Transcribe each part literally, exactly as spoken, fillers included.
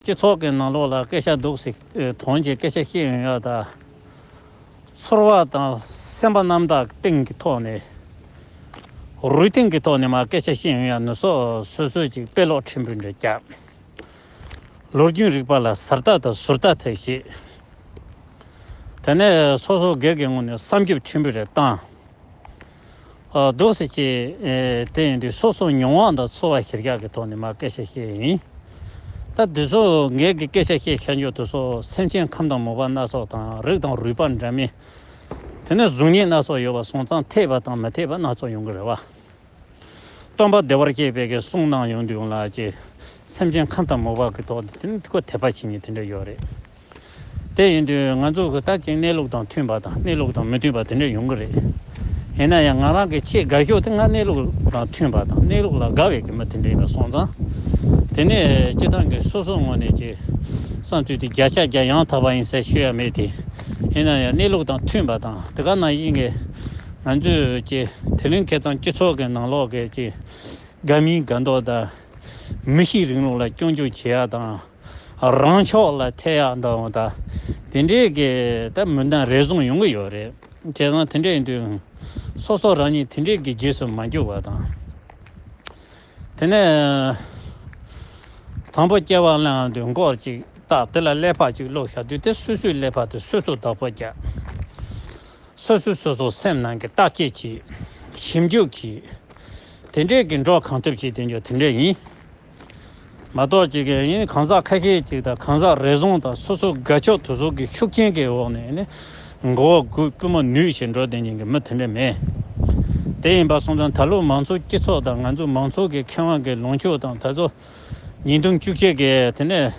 སྤྱི་ཚོགས་ཀྱི་ནང་ལོགས་ལ་སྐད་ཆ་འདུག་སེ་དོན་གྱི་སྐད་ཆ་བཤད་ཡོང་ཡ་ད། ཚོར་བ་དང་སེམས་པ་རྣམ་དག་སྟེང་གི་ཐོག་ནས། རུས་གཏིང་གི་ཐོག་ནས་མར་སྐད་ཆ་བཤད་ཡོང་ཡ་ནི་སོ་སོ་སོ་ཅིག་དཔེ་ཀློག་ཕྲན་བུ་འདྲ་རྒྱག་ལོ་རྒྱུས་རིག་པ་ལ་གཟར་ལྟ་དང་ཟུར་ལྟ་ཐེབས་ཤིག་དེ་ནས་སོ་སོ་སྒེར་གྱི་ངོས་ནས་བསམ་རྒྱུ་ཕྲན་བུ་རེ་བཏང་། ཨ། འདུག་སེ་བྱས། ཨེ། དེ་ཡིན་དུས་སོ་སོ་མྱོང་བ་དང་ཚོར་བ་གཞིར་བཞག་གི་ཐོག་ནས་མར་སྐད་ཆ་བཤད་ཡིན། ད་འདི་ཚོ་ངེད་ཀྱི་སྐད་ཆ་བཤད་ཤར་འཇོག་དེ་ཚོ་སེམས་ཅན་ཁམས་དང་མོས་པ་སྣ་ཚོགས་དང་རིགས་དང་རུས་པ་འདྲ་མིན། དེ་ནས་གཟུགས་བརྙན་སྣ་ཚོགས་ཡོད་པ་སོང་ཙང་འཐད་པ་དང་མི་འཐད་པ་སྣ་ཚོགས་ཡོང་གི་རེད་བ། སྟོན་པ་བདེ་བར་གཤེགས་པའི་གི་གསུང་གནང་ཡོང་དུས་ཡོང་ལ་ཅེ། སེམས་ཅན་ཁམས་དང་མོས་པ་གི་ཐོག་ནས་དེ་ནི་ཁོ་དད་པ་བྱེད་མཁན་དེ་འདྲ་ཡོད་རེད། དེ་ཡིན་དུས་ང་ཚོ་གི་ད་ཅིག་གནས་ལུགས་དང་མཐུན་པ་དང་གནས་ལུགས་དང་མི་མཐུན་པ་དེ་འདྲ་ཡོང་གི་རེད། ཡིན་ན་ཡང་ང་རང་གི་ཆེས་དགའ་ཤོས་དེ་ང་གནས་ལུགས་དང་མཐུན་པ་དང་གནས་ལུགས་ལ་དགའ་བའི་གི་མི་དེ་འདྲ་ཡིན་པ་སོང་ཙང་། དེ་ནས་སྤྱི་བཏང་གི་སོ་སོ་ངོས་ནས་ཀྱི་བསམ་ཚུལ་དེ་བརྒྱ་ཆ་བརྒྱ་ཡང་དག་པ་ཡིན་ཟེར་ཤོད་ཡ་མེད་དེ། ཡིན་ན་ཡང་གནས་ལུགས་དང་མཐུན་པ་དང་དེ་ག་ནང་བཞིན་གྱི་ང་ཚོས་ཀྱི་དེ་རིང་ཁ་སང་སྤྱི་ཚོགས་ཀྱི་ནང་ལོགས་ཀྱི་ཀྱི་དགའ་མིན་དགའ་མདོག་དང་མི་གཤིས་རིང་ལུགས་ལ་སྐྱོན་བརྗོད་བྱེད་ཡ་དང་། རང་ཕྱོགས་ལ་ཐེ་ཡག་འདྲ་བོ་དང་། དེ་འདྲའི་གི་ད་མི་འདང་རེ་ཟུང་ཡོང་གི་ཡོད་རེད། བྱས་ཙང་དེ་འདྲ་ཡིན་དུས། སོ་སོ་རང་ཉིད་དེ་འདྲའི་གི་རྗེས་སུ་མ་འཇུག་པ་དང་། དེ་ནས། དང་པོ་སྐྱེ་བ་ལེན་དུས་མགོ་གཅིག་བཏགས་དེ་ལ་ཀླད་པ་གཅིག་བླུགས་བཞག་དུས་དེ་སོ་སོའི་ཀླད་པ་དེ་སོ་སོ་བདག་པོ་རྒྱག་སོ་སོས་སོ་སོ་སེམས་ནང་གི་བརྟག་དཔྱད་བྱེད། ཞིབ་འཇུག་བྱེད། དེ་འདྲས་ཀྱི་འགྲོ་གང་ཐུབ་བྱེད་དེ་འཇོག་དེ་འདྲས་ཡིན། མ་གཏོགས་ཅིག་གི་ཡིན་གང་ཟག་ཁ་ཤས་ཅིག་དང་གང་ཟག་རེ་ཟུང་དང་སོ་སོ་དགའ་ཕྱོགས་དེ་ཚོ་གི་ཤུགས་རྐྱེན་གྱི་འོག་ནས་ནི་མགོ་བོ་སྒུར་པུས་མོ་ནུས་བྱེད་འགྲོ་བསྡད་མཁན་གྱི་མི་དེ་འདྲས་མེད། དེ་ཡིན་པ་སོང་ཙང་ད་ལོ་མང་གཙོ་སྤྱི་ཚོགས་དང་ང་ཚོ་མང་གཙོ་གི་ཁེ་དབང་གི་ལངས་ཕྱོགས་དང་ད་ཚོ་ཉིས་སྟོང་བཅུ་གཅིག་གི་དེ་ནས།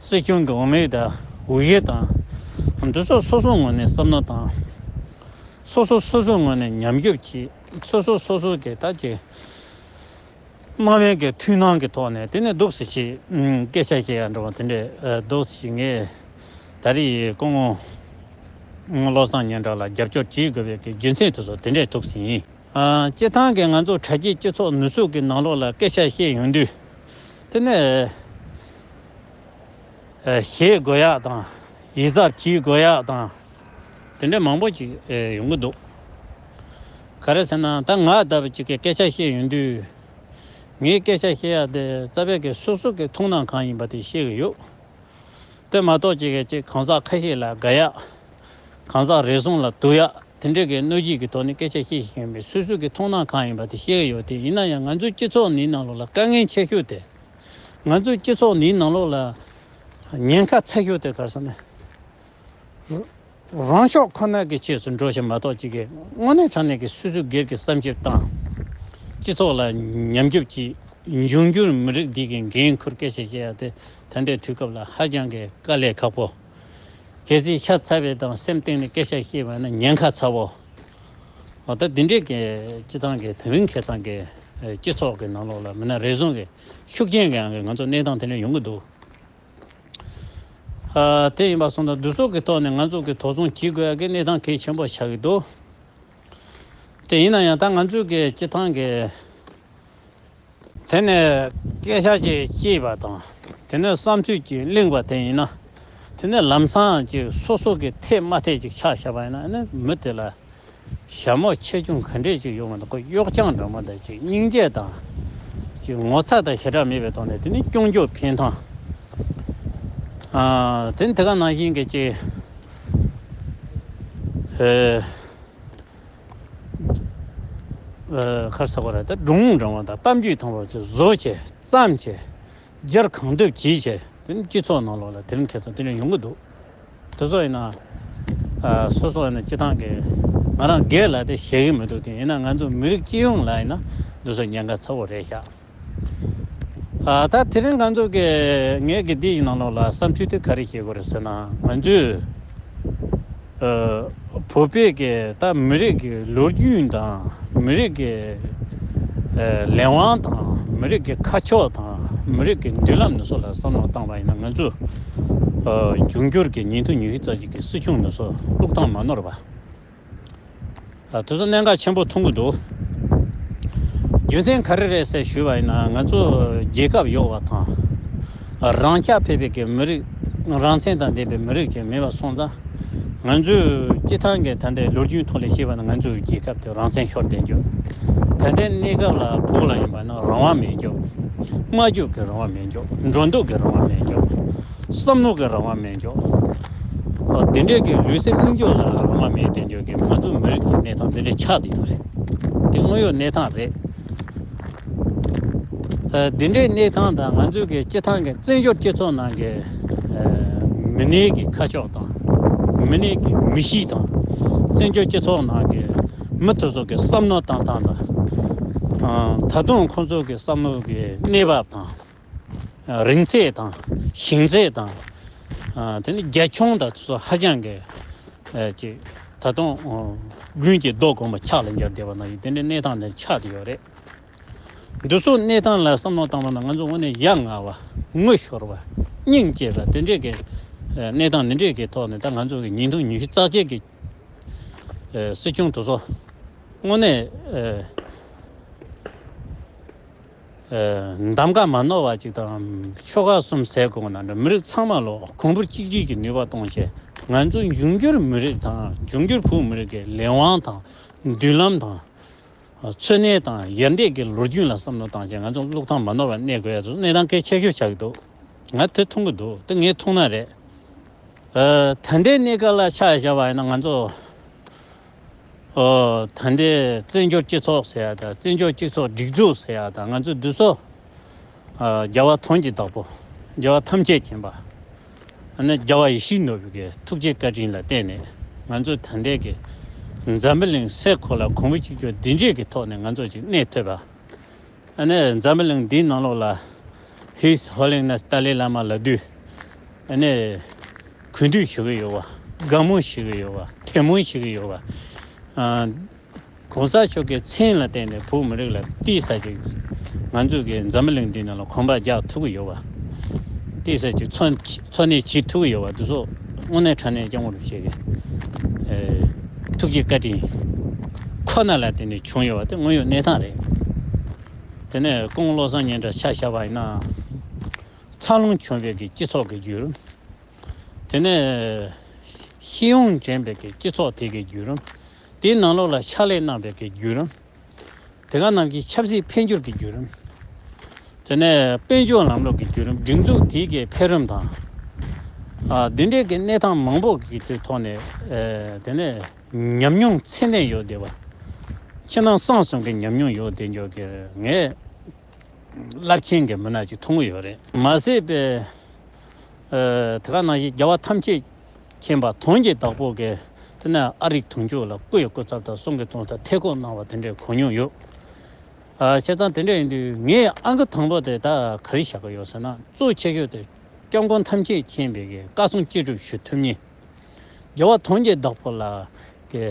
སྲིད་སྐྱོང་གི་འོས་མི་དང་འོས་གཞི་དང་། འདི་ཚོ་སོ་སོ་ངོས་ནས་བསམ་བློ་བཏང་། སོ་སོ་སོ་སོའི་ངོས་ནས་ཉམས་ཞིབ་བྱེད། སོ་སོ་སོ་སོ་གི་ད་ཅིག་སྣང་བའི་གི་མཐུན་སྣང་གི་ཐོག་ནས་དེ་ནས་འདུག་སེ་བྱེད། སྐད་ཆ་བཤད་ཡ་འདྲ་བ་དེ་འདྲས་འདུག་སེ་བྱེད། ངས་ད་རེས་སྐུ་ངོ་བློ་བཟང་སྙན་གྲགས་ལ་རྒྱབ་སྐྱོར་བྱེད་དགོས་པའི་གི་རྒྱུ་མཚན་དེ་ཚོ་དེ་འདྲས་ཐུག་སེ་ཡིན། ཨ། སྤྱི་བཏང་གི་ང་ཚོ་དྲ་རྒྱའི་སྤྱི་ཚོགས་ནུས་ཤུགས་ཀྱི་ནང་ལོགས་ལ་སྐད་ཆ་བཤད་ཡོང་དུས། དེ་ནས། ཨ། ཞེད་དགོས་ཡག་དང་། ཡིད་གཟབ་བྱེད་དགོས་ཡག་དང་། དེ་འདྲ་མང་པོ་ཅིག་ཨེ། ཡོང་གི་འདུག་ག་རེ་ཟེར་ན་ད་ང་ལྟ་བུ་ཅིག་གིས་སྐད་ཆ་བཤད་ཡོང་དུས། ངའི་སྐད་ཆ་བཤད་ཡག་དེ་རྩ་བའི་གི་སོ་སོ་གི་མཐོང་སྣང་གང་ཡིན་པ་དེ་བཤད་གི་ཡོད། དེ་མ་གཏོགས་ཅིག་གིས་ཅིག་གང་ཟག་ཁ་ཤས་ལ་དགའ་ཡག་གང་ཟག་རེ་ཟུང་ལ་སྡུག་ཡག་དེ་འདྲའི་གི་གནོད་བྱེད་ཀྱི་ཐོག་ནས་སྐད་ཆ་བཤད་བཞིན་པའི་སོ་སོ་གི་མཐོང་སྣང་གང་ཡིན་པ་དེ་བཤད་ཀྱི་ཡོད་དེ། ཡིན་ན་ཡང་ང་ཚོའི་སྤྱི་ཚོགས་འདིའི་ནང་ལོགས་ལ་དཀའ་ངལ་ཆེ་ཤོས་དེ། ང་ཚོའི་སྤྱི་ཚོགས་འདིའི་ནང་ལོགས་ལ་ཉེན་ཁ་ཚ་ཤོས་དེ་ག་རེ་ཟེར་ན། རང་ཕྱོགས་ཁོ་ན་གི་ཆེད་དུ་འགྲོ་བཞིན་མ་གཏོགས་ཅིག་གི་དངོས་གནས་དྲང་གནས་ཀྱི་སོ་སོའི་སྒེར་གྱི་བསམ་ཞིབ་དང་། སྤྱི་ཚོགས་ལ་ཉམས་ཞིབ་ཀྱིས་འབྱུང་འགྱུར་མི་རིགས་འདི་གི་འགན་འཁུར་སྐད་ཆ་བཤད་ཡ་དེ་ད་ལྟའི་དུས་སྐབས་ལ་ཧ་ཅང་གི་དཀའ་ལས་ཁག་པོ། གལ་སྲིད་ཤ་ཚ་བའི་དང་སེམས་གཏིང་ནས་སྐད་ཆ་བཤད་པ་ན་ཉེན་ཁ་ཚ་བོ། འོ་ད་འདི་འདྲའི་གི་སྤྱི་བཏང་གི་དེ་རིང་ཁ་སང་གི་སྤྱི་ཚོགས་ཀྱི་ནང་ལོགས་ལ་མི་སྣ་རེ་ཟུང་གི་ཤུགས་རྐྱེན་གྱི་ངང་གིས་ང་ཚོ་གནས་སྟངས་དེ་འདྲ་ཡོང་གི་འདུག་ཨ། དེ་ཡིན་པ་སོང་ཙང་འདི་ཚོ་གི་ཐོག་ནས་ང་ཚོ་གི་དོ་སྣང་བྱེད་དགོས་ཡ་གི་གནས་སྟངས་གལ་ཆེན་པོ་ཆགས་ཀྱི་འདུག་དེ་ཡིན་ན་ཡང་ད་ང་ཚོ་གི་སྤྱི་བཏང་གི་དེ་ནས་སྐད་ཆ་ཅིག་བཤད་པ་དང་། དེ་ནས་བསམ་ཚུལ་ཅིག་གླེང་བ་དེ་ཡིན་ན། དེ་ནས་ལམ་སང་ཅིག་སོ་སོ་གི་འཐད་མ་འཐད་ཅིག་ཆགས་བཞག་པ་ཡིན་ན་ནི་མི་དེ་ལ་ཞྭ་མོ་ཆེ་ཆུང་ག་འདྲས་ཅིག་ཡོང་བ་ན་ཁོ་གཡོག་རྐྱང་འདྲ་མོ་དང་ཅིག་སྙིང་རྗེ་དང་། ཅིག་ངོ་ཚ་དང་ཞེ་དྲག་མེད་པའི་ཐོག་ནས་དེ་ནི་སྐྱོན་བརྗོད་འཕེན་སྟངས། ཨ། དེ་ནི་དེ་ག་ནང་བཞིན་གྱི་ཅིག་ཨེ། ཨ། ག་རེ་ཟེར་དགོས་རེད། ད་སྒྲུང་འདྲ་བོ་དང་གཏམ་རྒྱུད་དང་བོ་ཅིག་བཟོ་བྱས་བརྩམས་བྱས་སྦྱར་གང་ཐུབ་བྱས་བྱས་དེ་ནི་སྤྱི་ཚོགས་ནང་ལོགས་ལ་དེ་རིང་ཁ་སང་དེ་འདྲ་ཡོང་གི་འདུག་དེ་ཚོ་ཡིན་ན། ཨ། སོ་སོ་ཡིན་ན་སྤྱི་བཏང་གི་ང་རང་སྒེར་ལ་དེ་ཞེད་ཀྱི་མི་འདུག་དེ་ཡིན་ན་ང་ཚོ་མི་རིགས་སྤྱི་ཡོངས་ལ་ཡིན་ན་འདི་ཚོ་ཉེན་ཁ་ཚ་བོ་རེད་ཤག་ཨ། ད་དེ་རིང་ང་ཚོ་གི་ངས་གི་འདི་ཡི་ནང་ལོགས་ལ་བསམ་ཚུལ་དེ་ག་རེ་བཤད་དགོས་རེད་ཟེར་ན། ང་ཚོས་ཨ། བོད་པའི་གི་ད་མི་རིགས་ཀྱི་ལོ་རྒྱུས་དང་མི་རིགས་ཀྱི་ཨ། ལས་དབང་དང་མི་རིགས་ཀྱི་ཁ་ཕྱོགས་དང་མི་རིགས་ཀྱི་མདུན་ལམ་འདི་ཚོ་ལ་བསམ་བློ་བཏང་བ་ཡིན་ན། ང་ཚོས་ཨ། འབྱུང་འགྱུར་གྱི་ཉིས་སྟོང་ཉི་ཤུ་རྩ་གཅིག་གི་སྲིད་སྐྱོང་འདི་ཚོ་བླུག་སྟངས་མ་ནོར་བ། ཨ། དེ་ཚོ་གནད་འགག་ཆེན་པོ་མཐོང་གི་འདུག་རྒྱུ་མཚན་ག་རེ་རེད་ཟེར་ཞུས་པ་ཡིན་ན། ང་ཚོ་རྒྱལ་ཁབ་ཡོད་པ་དང་ རང་རྐྱ་འཕེར་བའི་གི་མི་རིགས། རང་བཙན་དང་ལྡན་པའི་མི་རིགས་ཅིག་མེད་པ་སོང་ཙང་། ང་ཚོས་སྤྱི་བཏང་གི་ད་ལྟའི་ལོ་རྒྱུས་ཐོག་ལ་བཤད་པ་ན། ང་ཚོའི་རྒྱལ་ཁབ་དེ་རང་བཙན་ཤོར་བསྡད་འགྱོ། ད་ལྟའི་གནས་སྐབས་ལ་བོད་ལ་ཡིན་པ་ན་རང་དབང་མེད་འགྱོ། སྨྲ་བརྗོད་ཀྱི་རང་དབང་མེད་འགྱོ། འགྲོ་འདུག་གི་རང་དབང་མེད་འགྱོ། བསམ་བློ་གི་རང་དབང་མེད་འགྱོ། འོ། དེ་འདྲའི་གི་ལུས་སེམས་གཉིས་ཀ་ལ་རང་དབང་མེད་བསྡད་འགྱོ་གི། ང་ཚོ་མི་རིགས་ཀྱི་གནས་སྟངས་དེ་འདྲ་ཆགས་བསྡད་ཡོད་རེད། དེ་དངོས་ཡོད་གནས་སྟངས་རེད། ཨ། འདི་འདྲའི་གནས་སྟངས་དང་། ང་ཚོའི་གི་སྤྱི་བཏང་གི་བཙན་བྱོལ་སྤྱི་ཚོགས་ནང་གི། ཨ། མི་སྣའི་གི་ཁ་ཕྱོགས་དང་། མི་སྣའི་གི་མི་གཤིས་དང་། བཙན་བྱོལ་སྤྱི་ཚོགས་ནང་གི་མི་དེ་ཚོ་གི་བསམ་བློ་བཏང་སྟངས་དང་། ཨ། ད་དུང་ཁོང་ཚོ་གི་བསམ་བློ་གི་གནས་བབ་དང་། ཨ། རིང་ཚད་དང་། ཞེང་ཚད་དང་། ཨ། དེ་ནི་རྒྱ་ཁྱོན་དང་དེ་ཚོ་ཧ་ཅང་གི། ཨ། ཅིག་ད་དུང་། ཨ། དགུན་གྱི་རྡོ་གོང་མ་འཁྱག་ལ་འབྱར་བསྡད་པ་ནང་བཞིན་དེ་འདྲའི་གནས་སྟངས་དེ་ཆགས་བསྡད་ཡོད་རེད། འདི་ཚོ་གནས་སྟངས་ལ་བསམ་བློ་བཏང་བ་ན། ང་ཚོ་དངོས་གནས་ཡ་ང་བ། ངུ་ཤོར་བ། སྙིང་རྗེ་བ། དེ་འདྲའི་གི། ཨ། གནས་སྟངས་འདི་འདྲའི་གི་ཐོག་ནས། ད་ང་ཚོ་གི་ཉིས་སྟོང་ཉི་ཤུ་རྩ་གཅིག་གི། ཨ། སྲིད་སྐྱོང་དེ་ཚོ་དངོས་གནས། ཨ། ཨ། གདམ་ག་མ་ནོར་བ་ཅིག་དང་། ཆོལ་ཁ་གསུམ་ཟེར་དགོས་ན་འདྲ། མི་རིགས་ཚང་མ་ལ་གོང་བུ་གཅིག་སྒྲིལ་གྱི་ནུས་པ་གཏོང་བྱས། ང་ཚོ་འབྱུང་འགྱུར་མི་རིགས་དང་། འབྱུང་འགྱུར་བོད་མི་རིགས་ཀྱི་ལས་དབང་དང་། མདུན་ལམ་དང་། འཚོ་གནས་དང་ཡར་འདེགས་ཀྱི་ལོ་རྒྱུས་ལ་བསམ་བློ་བཏང་བྱས། ང་ཚོ་བློས་བཏང་མ་ནོར་བར་གནས་དགོས་ཡ་ཚོ་གནས་སྟངས་གལ་ཆེ་ཤོས་ཆགས་ཀྱི་འདུག་ང་དེ་མཐོང་གི་འདུག་དེ་ངས་མཐོང་ན་རེད། ཨ། ད་ལྟའི་གནས་སྐབས་ལ་ཆ་བཞག་པ་ཡིན་ན། ང་ཚོ། ཨོ། ད་ལྟའི་བཙན་བྱོལ་སྤྱི་ཚོགས་ཟེར་ཡ་དང་། བཙན་བྱོལ་སྤྱི་ཚོགས་སྒྲིག་འཛུགས་ཟེར་ཡ་དང་། ང་ཚོ་འདི་ཚོ། ཨ། རྒྱལ་བ་དོན་གྱི་བདག་པོ། རྒྱལ་བ་ཐམས་ཅད་མཁྱེན་པ། ཨ་ནི་རྒྱལ་བ་ཡིད་བཞིན་ནོར་བུ་གི་ཐུགས་རྗེ་བཀའ་དྲིན་ལ་བརྟེན་ནས། ང་ཚོ་ད་ལྟའི་གི་འཛམ་བུ་གླིང་སའི་གོ་ལ་གོང་བུ་གཅིག་གྱུར་འདི་འདྲའི་གི་ཐོག་ནས་ང་ཚོ་ཅིག་གནས་ཐུབ་པ། ཨ་ནི་འཛམ་བུ་གླིང་འདིའི་ནང་ལོགས་ལ། His Holiness Dalai Lama ལབ་དུས། ཨ་ནི་གུས་འདུད་ཞུ་གི་ཡོད་པ། དགའ་མོས་ཞུ་གི་ཡོད་པ། དད་མོས་ཞུ་གི་ཡོད་པ། ཨ། གོང་ས་མཆོག་གི་མཚན་ལ་བརྟེན་ནས་བོད་མི་རིགས་ལ་ཏོག་ཙམ་ཅིག་ང་ཚོ་གི་འཛམ་བུ་གླིང་འདིའི་ནང་ལ་གོམ་པ་རྒྱག་ཐུབ་ཀྱི་ཡོད་པ། ཏོག་ཙམ་ཅིག་འཚོ་འཚོ་གནས་བྱེད་ཐུབ་ཀྱི་ཡོད་པ། འདི་ཚོ་དངོས་གནས་དྲང་གནས་སྐྱབས་མགོན་རིན་པོ་ཆེ་གི། ཨེ། ཐུགས་རྗེ་བཀའ་དྲིན་ཁོ་ན་ལ་བརྟེན་ནས་བྱུང་ཡོད་པ་དེ་དངོས་ཡོད་གནས་སྟངས་རེད། དེ་ནས་སྐུ་ངོ་བློ་བཟང་སྙན་གྲགས་ཆ་བཞག་པ་ཡིན་ན། འཚར་ལོངས་བྱུང་བའི་གི་སྤྱི་ཚོགས་ཀྱི་བརྒྱུད་རིམ། དེ་ནས་ཤེས་ཡོན་འདྲེན་པའི་གི་སྤྱི་ཚོགས་དེ་གི་བརྒྱུད་རིམ། དེའི་ནང་ལོགས་ལ་ཕྱག་ལས་གནང་བའི་གི་བརྒྱུད་རིམ། དེ་ག་ནང་བཞིན་ཆབ་སྲིད་འཕེལ་འགྱུར་གྱི་བརྒྱུད་རིམ། དེ་ནས་དཔལ་འབྱོར་ལམ་ལུགས་ཀྱི་བརྒྱུད་རིམ། སྒྲིག་འཛུགས་དེའི་གི་འཕེལ་རིམ་དང་། ཨ། འདི་འདྲའི་གི་གནས་སྟངས་མང་པོ་གི་དུས་ཐོག་ནས། ཨ། དེ་ནས་ཉམས་མྱོང་ཚད་ལྡན་ཡོད་བསྡད་པ། ཕྱི་ནང་གསང་གསུམ་གྱི་ཉམས་མྱོང་ཡོད་བསྡད་འགྱོ་གི། ངས་རླབས་ཆེན་གྱི་མི་སྣ་ཅིག་མཐོང་གི་ཡོད་རེད། མ་ཟད་པའི། ཨ། དེ་ག་ནང་བཞིན་རྒྱལ་བ་ཐམས་ཅད་མཁྱེན་པ་དོན་གྱི་བདག་པོ་གིས། དེ་ནས་ཨ་རིག་དུང་ཕྱུར་ལ་སྐུ་ཡི་སྐུ་ཚབ་དང་གསུང་གི་གསུང་ཐག་ཐད་བསྐོ་གནང་བ་དེ་འདྲའི་གོ་མྱོང་ཡོད། ཨ། བྱས་ཙང་དེ་འདྲ་ཡིན་དུས་ངས་ཨང་ཀི་དང་པོ་དེ་ད་ག་རེ་བཞག་གི་ཡོད་ཟེར་ན། གཙོ་ཆེ་ཤོས་དེ་སྐྱབས་མགོན་ཐམས་ཅད་མཁྱེན་པའི་གི་བཀའ་གསུང་ཅི་སྒྲུབ་ཞུ་ཐུབ་མཁན། རྒྱལ་བ་དོན་གྱི་བདག་པོ་ལ་གི་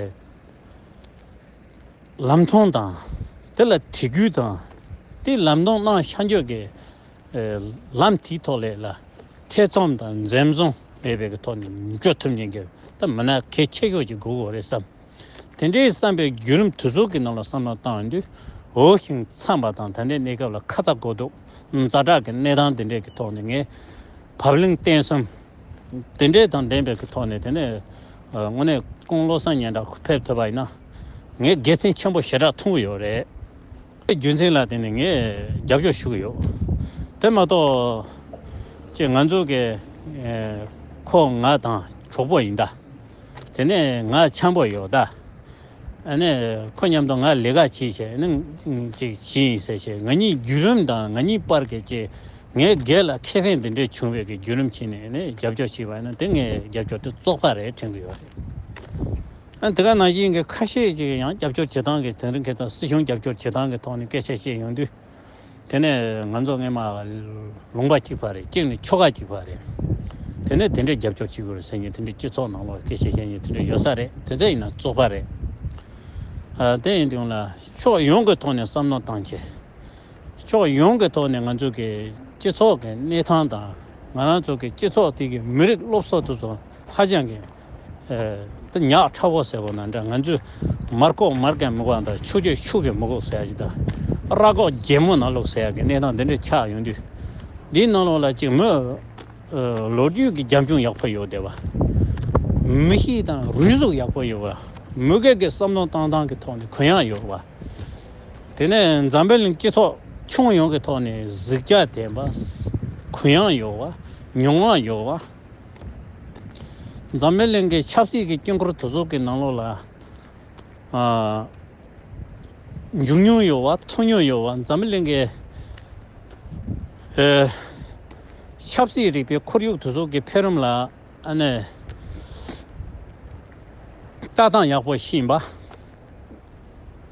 ལམ་སྟོན་དང་། དེ་ལ་དད་གུས་དང་། དེ་ལམ་སྟོན་གནང་ཤར་འགྱོ་གི། ཨེ། ལམ་དེའི་ཐོག་ལས་ལ་ཐེ་ཚོམ་དང་འཛེམ་ཟོན་མེད་པའི་གི་ཐོག་ནས་འགྲོ་ཐུབ་མཁན་གྱི། ད་མི་སྣ་གལ་ཆེ་ཤོས་ཅིག་དགོས་ཀྱི་རེད་བསམ། དེ་འདྲའི་བསམ་པའི་བརྒྱུད་རིམ་དེ་ཚོ་གི་ནང་ལ་བསམ་བློ་བཏང་ཡོང་དུས། འོས་ཤིང་འཚམས་པ་དང་། ད་ལྟའི་གནས་སྐབས་ལ་ཁ་ཚ་དགོས་གཏུགས། ཛ་དྲག་གི་གནས་སྟངས་དེ་འདྲའི་གི་ཐོག་ནས། ངས་བབ་བརླིང་བརྟན་གསུམ་དེ་འདྲའི་དང་ལྡན་པའི་གི་ཐོག་ནས། དེ་ནས། ཨ། དངོས་གནས་སྐུ་ངོ་བློ་བཟང་སྙན་གྲགས་ཁོ་ཕེབས་ཐུབ་པ་ཡིན་ན། ངས་དགེ་མཚན་ཆེན་པོ་ཞེ་དྲག་མཐོང་གི་ཡོད་རེད། རྒྱུ་མཚན་ལ་བརྟེན་ནས་ངས་རྒྱབ་སྐྱོར་ཞུ་གི་ཡོད། དེ་མ་གཏོགས་ཅིག་ང་ཚོ་གི། ཨེ། ཁོ་ང་དང་གྲོགས་པོ་ཡིན་ད། དེ་ནས་ང་འཆམ་པོ་ཡོད་ད། ཨ་ནི་ཁོ་མཉམ་དུ་ང་ལས་ཀ་བྱེད་བྱས་ནི་ཅིག་བྱས་ཡིན་ཟེར་བྱས། ང་གཉིས་བརྒྱུད་རིམ་དང་ང་གཉིས་བར་གྱི་ཅིག་ངའི་སྒེར་ལ་ཁེ་ཕན་འདི་འདྲའི་བྱུང་བའི་གི་བརྒྱུད་རིམ་བྱས་ནས་ནི་རྒྱབ་སྐྱོར་བྱས་པ་ཡིན་ན། དེ་ངས་རྒྱབ་སྐྱོར་དེ་བཙོག་པ་རེད་དྲན་གི་ཡོད་རེད། ཨ། དེ་ག་ནང་བཞིན་གྱི་ཁ་ཤས་ཅིག་ཡང་རྒྱབ་སྐྱོར་བྱེད་སྟངས་ཀྱི། དེང་རིང་ཁ་སང་སྲིད་གཞུང་རྒྱབ་སྐྱོར་བྱེད་སྟངས་ཀྱི་ཐོག་ནས་སྐད་ཆ་བཤད་ཡོང་དུས། དེ་ནས་ང་ཚོ་སྔས་མ་ལུང་པ་གཅིག་པ་རེད། གཅིག་ནི་ཆོལ་ཁ་གཅིག་པ་རེད། དེ་ནས་དེ་འདྲའི་རྒྱབ་སྐྱོར་བྱེད་དགོས་རེད་ཟེར་མཁན། དེ་འདྲའི་སྤྱི་ཚོགས་ནང་ལོགས་སྐད་ཆ་བཤད་མཁན་དེ་འདྲ་ཡོད་ས་རེད། དེ་འདྲ་ཡིན་ན་བཙོག་པ་རེད། ཨ། དེ་ཡིན་དུས་ལ་ཕྱོགས་ཡོངས་ཀྱི་ཐོག་ནས་བསམ་བློ་བཏང་བྱས། ཕྱོགས་ཡོངས་ཀྱི་ཐོག་ནས་ང་ཚོ་གི་སྤྱི་ཚོགས་ཀྱི་གནས་སྟངས་དང་། ང་རང་ཚོ་གི་སྤྱི་ཚོགས་དེ་གི་མི་རིགས་སློབ་གསོ་དེ་ཚོ་ཧ་ཅང་གི། ཨེ། དེ་ཉག་ཕྲ་བོ་ཟེར་བ་ན་འདྲ། ང་ཚོས་མར་ཁོག་མར་གན་མི་གོ་དང་། ཆུ་རྒྱུག་ཆུ་གི་མི་གོ་ཟེར་ཡ་ཅིག་དང་། ར་ཁོག་རྒྱལ་མོ་ནང་ལོག་ཟེར་ཡ་གི་གནས་སྟངས་འདི་འདྲ་ཆགས་ཡོང་དུས། འདིའི་ནང་ལོགས་ལ་ཅིག་མི་ལོ་རྒྱུས་ཀྱི་རྒྱབ་ལྗོངས་ཡག་པོ་ཡོད་བསྡད་པ། མི་གཤིས་དང་རུས་གཟུགས་ཡག་པོ་ཡོད་པ། མི་སྒེར་གྱི་བསམ་བློ་བཏང་སྟངས་ཀྱི་ཐོག་ནས་གུ་ཡངས་ཡོད་པ། དེ་ནས་འཛམ་བུ་གླིང་སྤྱི་ཚོགས་ཁྱོན་ཡོངས་ཀྱི་ཐོག་ནས་གཟིགས་རྒྱ་ལྡན་པ། གུ་ཡངས་ཡོད་པ། མྱོང་བ་ཡོད་པ། འཛམ་བུ་གླིང་གི་ཆབ་སྲིད་ཀྱི་དཀྱིལ་འཁོར་དེ་ཚོ་གི་ནང་ལོགས་ལ། ཨ། འཇུག་མྱོང་ཡོད་པ། ཐོན་མྱོང་ཡོད་པ། འཛམ་བུ་གླིང་གི་ཨ། ཆབ་སྲིད་རིག་པའི་ཁོར་ཡུག་དེ་ཚོ་གི་འཕེལ་རིམ་ལ་ཨ་ནི་ལྟ་སྟངས་ཡག་པོ་ཤེས་པ།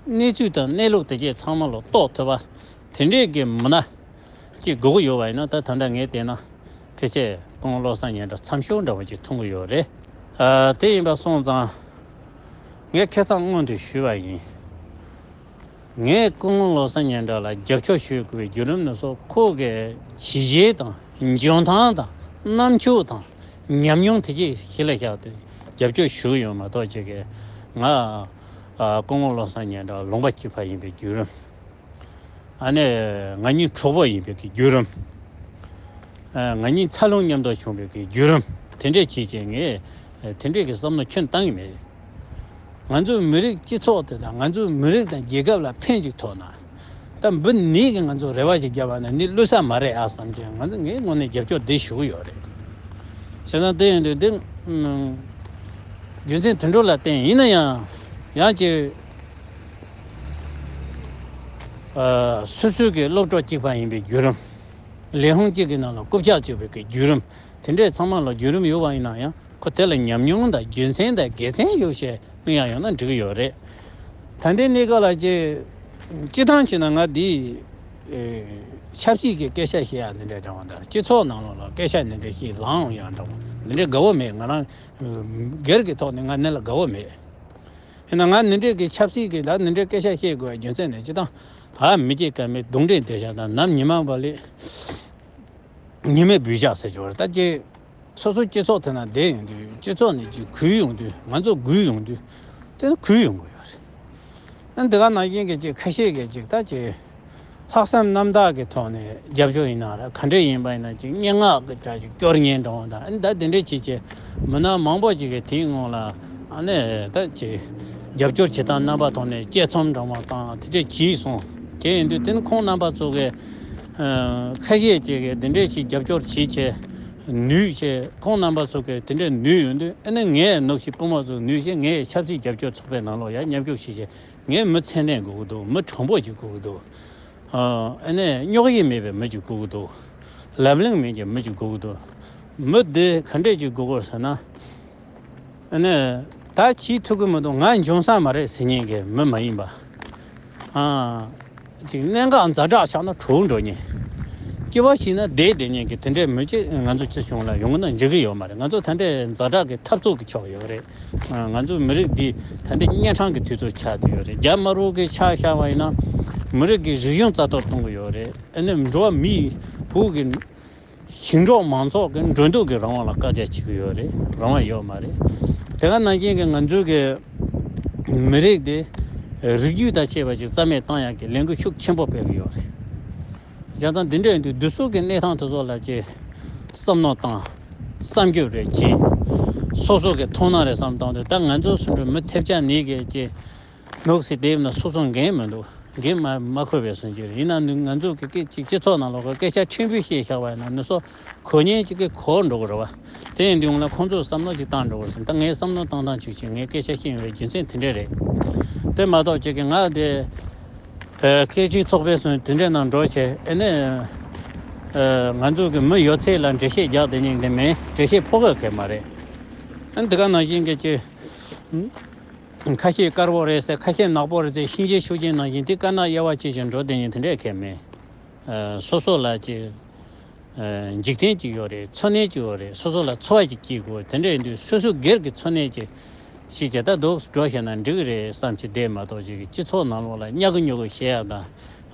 གནས་ཚུལ་དང་གནས་ལུགས་དེ་གས་ཚང་མ་ལ་རྟོགས་ཐུབ་པ། དེ་འདྲས་ཀྱི་མི་སྣ་ཅིག་དགོས་ཀྱི་ཡོད་པ་ཡིན་ན། ད་ད་ལྟ་ངས་བལྟས་ན་ཕལ་ཆེར་སྐུ་ངོ་བློ་བཟང་སྙན་གྲགས་འཚམ་ཤོས་འདྲ་བོ་ཅིག་མཐོང་གི་ཡོད་རེད། ཨ། དེ་ཡིན་པ་སོང་ཙང་ངས་ཁ་སང་སྔོན་དུ་ཞུས་པ་ཡིན། ངས་སྐུ་ངོ་བློ་བཟང་སྙན་གྲགས་ལ་རྒྱབ་སྐྱོར་ཞུ་དགོས་པའི་བརྒྱུད་རིམ་ནི་སོགས། ཁོ་གི་བྱས་རྗེས་དང་འཇོན་ཐང་དང་རྣམ་དཔྱོད་དང་ཉམས་མྱོང་དེ་གས་གཞི་ལ་བཞག་སྟེ་རྒྱབ་སྐྱོར་ཞུ་གི་ཡོད་མ་གཏོགས། ཅིག་གིས་ང་ཨ་སྐུ་ངོ་བློ་བཟང་སྙན་གྲགས་ལུང་པ་གཅིག་པ་ཡིན་པའི་བརྒྱུད་རིམ། ཨ་ནི་ང་གཉིས་གྲོགས་པོ་ཡིན་པའི་གི་བརྒྱུད་རིམ། ཨ། ང་གཉིས་འཚར་ལོངས་མཉམ་དུ་བྱུང་བའི་གི་བརྒྱུད་རིམ། དེ་འདྲས་བྱས་བྱས་ངས་དེ་འདྲས་ཀྱི་བསམ་བློ་ཁྱོན་བཏང་གི་མེད། ང་ཚོའི་མི་རིགས་སྤྱི་ཚོགས་དེ་དང་ང་ཚོའི་མི་རིགས་དང་རྒྱལ་ཁབ་ལ་ཕན་ཅིག་ཐོགས་ན། ད་འབུ་ནད་ཀྱིས་ང་ཚོ་རེ་བ་ཞིག་བརྒྱབ་པ་ན་ནི་བསླུ་ས་མ་རེད་ཨ་བསམ་བྱས། ང་ཚོ་ངའི་ངོས་ནས་རྒྱབ་སྐྱོར་འདི་ཞུ་གི་ཡོད་རེད། བྱས་ཙང་དེ་ཡིན་དུས་འདི་རྒྱུ་མཚན་དེ་འདྲ་ལ་བརྟེན་ཡིན་ན་ཡང་། ཡང་ཅིག་ཨ། སོ་སོའི་གི་སློབ་གྲོགས་གཅིག་པ་ཡིན་པའི་བརྒྱུད་རིམ། ལས་ཁུངས་གཅིག་གི་ནང་ལ་རྐུབ་བཀྱག་བཅུག་པའི་གི་བརྒྱུད་རིམ། དེ་འདྲས་ཚང་མ་ལ་བརྒྱུད་རིམ་ཡོད་པ་ཡིན་ན་ཡང་། ཁོ་དེ་ལ་ཉམས་མྱོང་དང་རྒྱུ་མཚན་དང་དགེ་མཚན་ཡོད་བཤད་གླེང་ཡག་ཡོད་ན་འགྲིག་གི་ཡོད་རེད། ད་ལྟའི་གནས་སྐབས་ལ་ཅིག་སྤྱི་བཏང་བྱས་ན་ང་འདི་ཨེ་ཆབ་སྲིད་ཀྱི་སྐད་ཆ་བཤད་ཡག་འདི་འདྲས་འདྲ་བོ་དང་། སྤྱི་ཚོགས་ནང་ལོགས་ལ་སྐད་ཆ་འདི་འདྲས་བཤད་ལངས་ཡོང་ཡག་འདྲ་བོ་འདི་འདྲས་དགའ་བོ་མེད། ང་རང་སྒེར་གྱི་ཐོག་ནས་ང་འདི་ལ་དགའ་བོ་མེད། ཡིན་ན་ང་འདི་འདྲས་ཀྱི་ཆབ་སྲིད་ཀྱི་ད་འདི་འདྲས་སྐད་ཆ་བཤད་དགོས་པའི་རྒྱུ་མཚན་ནི་སྤྱི་བཏང་། ཨ། མི་སྐྱེ་ཀ་མེད་གདོན་འདྲེ་འདྲེ་བཞག་དང་། ནམ་ཉི་མ་བ་ལས་ཉི་མའི་འབུད་བཞག་ཟེར་གྱི་ཡོད་རེད། ད་ཅིག་སོ་སོ་སྤྱི་ཚོགས་དེ་ན་བསྡད་ཡོང་དུས་སྤྱི་ཚོགས་ནས་ཅིག་གུད་ཡོང་དུས། ང་ཚོ་གུད་ཡོང་དུས་དེ་ནི་གུད་ཡོང་གི་ཡོད་རེད། ཨ། འདི་ག་ནང་བཞིན་གྱི་ཅིག་ཁ་ཤས་ཀྱིས་ཅིག་ད་ཅིག་ལྷག་བསམ་རྣམ་དག་གི་ཐོག་ནས་རྒྱབ་སྐྱོར་ཡིན་ན་ར། ག་འདྲས་ཡིན་པ་ཡིན་ན་ཅིག་སྙན་ངག་གི་སྒྲ་ཅིག་སྐྱོར་མཁན་འདྲ་བོ་དང་། ཨ་ནི་ད་དེ་འདྲས་བྱས་བྱས་མི་སྣ་མང་པོ་ཅིག་གིས་དེའི་སྔོན་ལ། ཨ་ནི་ད་ཅིག་རྒྱབ་སྐྱོར་བྱེད་སྟངས་རྣམ་པ་ཐོག་ནས་དཔྱད་རྩོམ་འདྲ་བོ་དང་དེ་འདྲས་བྱས་སོང་། དེ་ཡིན་དུས་དེ་ནི་ཁོང་རྣམ་པ་ཚོ་གིས། ཨ། ཁ་ཤས་ཅིག་གིས་དེ་འདྲས་ཞིག་རྒྱབ་སྐྱོར་བྱས་བྱས་ནུས་བྱས། ཁོང་རྣམ་པ་ཚོ་གིས་དེ་འདྲས་ནུས་ཡོང་དུས། ཨ་ནི་ངས་ནུབ་ཞིག་སྤུན་མ་ཚོ་ནུས་བྱས། ངས་ཆབ་སྲིད་རྒྱབ་སྐྱོར་ཚོགས་པའི་ནང་ལོགས་ཡར་མཉམ་ཞུགས་བྱས་བྱས། ངས་མི་ཚད་ལྡན་དགོས་ཀྱི་འདུག་མི་དྲང་པོ་ཅིག་དགོས་ཀྱི་འདུག་ཨ། ཨ་ནི་རྙོག་གཡེང་མེད་པའི་མི་ཅིག་དགོས་ཀྱི་འདུག་ལབ་གླེང་མེད་ཀྱི་མི་ཅིག་དགོས་ཀྱི་འདུག་མི་འདི་ག་འདྲས་ཅིག་དགོས་ཀྱི་ཡོད་ཟེར་ན། ཨ་ནི་ད་བྱེད་ཐུབ་ཀྱི་མི་འདུག་ང་འཇོན་ས་མ་རེད་ཟེར་མཁན་གྱི་མི་མ་ཡིན་པ། ཨ། ཅིག་གནད་འགག་ཛ་དྲག་ཆགས་ན་གྲོངས་འགྲོ་མཁན། སྐྱེ་བ་ཕྱིས་ན་བསྡད་བསྡད་མཁན་གྱི་དེ་འདྲའི་མི་ཅིག་ང་ཚོ་སྤྱི་ཚོགས་ལ་ཡོང་གི་ན་འགྲིག་གི་ཡོད་མ་རེད། ང་ཚོ་ད་ལྟའི་ཛ་དྲག་གི་འཐབ་རྩོད་ཀྱི་ཕྱོགས་ཡོད་རེད། ང་ཚོའི་མི་རིགས་འདི་ད་ལྟའི་གཉན་འཕྲང་གི་དུས་ཚོད་ཆགས་བསྡད་ཡོད་རེད། རྒྱ་དམར་པོ་གིས་ཆ་བཞག་པ་ཡིན་ན་མི་རིགས་ཀྱི་རིག་གཞུང་རྩ་གཏོར་གཏོང་གི་ཡོད་རེད། ཨ་ནི་འགྲོ་བ་མིའི་བོད་ཀྱི་ཞིང་འབྲོག་མང་ཚོགས་ཀྱི་འགྲོ་འདུག་གི་རང་དབང་ལ་བཀག་རྒྱ་བྱེད་ཀྱི་ཡོད་རེད། རང་དབང་ཡོད་མ་རེད། དེ་ག་ནང་བཞིན་གྱི་ང་ཚོའི་གི་མི་རིགས་དེ་རིགས་རྒྱུད་དང་བཅས་པ་ཅིག་རྩ་མེད་བཏང་ཡག་གི་ལས་འགུལ་ཤུགས་ཆེན་པོ་སྤེལ་གྱི་ཡོད་རེད། བྱས་ཙང་འདི་འདྲ་ཡིན་དུས་འདི་ཚོ་གི་གནས་སྟངས་དེ་ཚོ་ལ་ཅིག་བསམ་མནོ་བཏང་། བསམ་རྒྱུ་རེ་བྱེད། སོ་སོ་གི་མཐོང་སྣང་རེ་བསམ་བཏང་དུས། ད་ང་ཚོ་སུ་འགྲོ་མི་ཐེབས་ཆག་ནས་གི་ཅིག་ནུག་སི་དེབ་ན་སོ་སོ་འགན་མི་འདུག་འགན་མ་མ་འཁུར་བའི་སུན་གྱི་རེད། ཡིན་ན་ནི་ང་ཚོ་གི་སྐད་ཅིག་སྤྱི་ཚོགས་ནང་ལོགས་ཀྱི་སྐད་ཆ་ཕྲན་བུ་བཤད་བཞག་པ་ཡིན་ན་ནི་སོ་གོ་མཁན་ཅིག་གིས་གོ་འགྲོ་གི་རེད་བ། དེ་ཡིན་དུས་ལ་ཁོང་ཚོས་བསམ་བློ་ཅིག་བཏང་འགྲོ་གི་རེད་ཟེར། ད་ངས་བསམ་བློ་བཏང་སྟངས་བྱུང་ཞིང་ངས་སྐད་ཆ་བཤད་ཡོང་བའི་རྒྱུ་མཚན་དེ་འདྲ་རེད། དེ་མ་གཏོགས་ཅིག་གི་ང་དེ་ཨ་སྐད་ཅིག་ཚོགས་པའི་སུན་དེ་འདྲའི་ནང་འགྲོ་བྱས། ཨ་ནི་ཨ་ང་ཚོ་གི་མི་ཡོད་ཚད་ལ་འགྲེལ་བཤད་རྒྱག་བསྡད་མཁན་དེ་མིན། འགྲེལ་བཤད་ཕོག་གི་མ་རེད། ཨ་ནི་དེ་ག་ནང་བཞིན་གྱི་ཅིག་ཁ་ཤས་དཀར་པོ་རེད་ཟེར། ཁ་ཤས་ནག་པོ་རེད་ཟེར། གཤིན་རྗེ་ཆོས་རྒྱལ་ནང་བཞིན་དེ་དཀར་ནག་དབྱེ་བ་ཕྱེ་བཞིན་འགྲོ་བསྡད་མཁན་དེ་འདྲས་གང་ཡང་མེད། ཨ་སོ་སོ་ལ་ཅིག་ཨ་འཇིག་རྟེན་ཅིག་ཡོད་རེད། འཚོ་གནས་ཅིག་ཡོད་རེད། སོ་སོ་ལ་འཚོ་བ་ཅིག་སྐྱེལ་དགོས། དེ་འདྲ་ཡིན་དུས་སོ་སོ་སྒེར་གྱི་འཚོ་གནས་ཅིག་ཤེས་བྱས། ད་འདུག་འགྲོ་ཤེས་ན་འགྲིག་གི་རེད་བསམ་གྱི་བསྡད་མ་གཏོགས། ཅིག་གི་སྤྱི་ཚོགས་ནང་ལོགས་ལ་ཉག་གི་ཉོག་གི་བཤད་ཡག་དང་།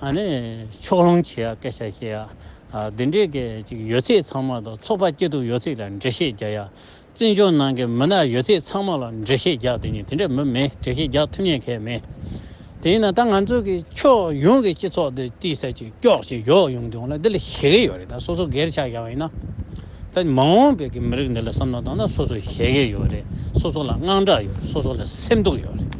ཨ་ནི་ཕྱོགས་ལྷུང་བྱེད་ཡག་སྐད་ཆ་བཤད་ཡག་ཨ་འདི་འདྲས་ཀྱི་ཅིག་ཡོད་ཚད་ཚང་མ་དང་། ཚོགས་པ་སྐྱིད་སྡུག་ཡོད་ཚད་ལ་འགྲེལ་བཤད་རྒྱག་ཡག་བཙན་བྱོལ་ནང་གི་མི་སྣ་ཡོད་ཚད་ཚང་མ་ལ་འགྲེལ་བཤད་རྒྱག་བསྡད་མཁན་དེ་འདྲ་མི་མེད། འགྲེལ་བཤད་རྒྱག་ཐུབ་མཁན་གང་ཡང་མེད། དེ་ཡིན་ན་ད་ང་ཚོ་གི་ཕྱོགས་ཡོངས་ཀྱི་སྤྱི་ཚོགས་འདི་ཏིས་ཟེར་ཅིག་སྐྱོག་ཅིག་ཡོག་ཡོང་དུས་ལ་འདི་ལ་ཞེད་ཀྱི་ཡོད་རེད། ད་སོ་སོ་སྒེར་ཆགས་བཞག་པ་ཡིན་ན། ད་མ་འོངས་པའི་གི་མི་རིགས་འདི་ལ་བསམ་བློ་བཏང་ན་སོ་སོ་ཞེད་ཀྱི་ཡོད་རེད། སོ་སོ་ལ་དངངས་སྐྲག་ཡོད་རེད། སོ་སོ་ལ་སེམས་སྡུག་ཡོད་རེད།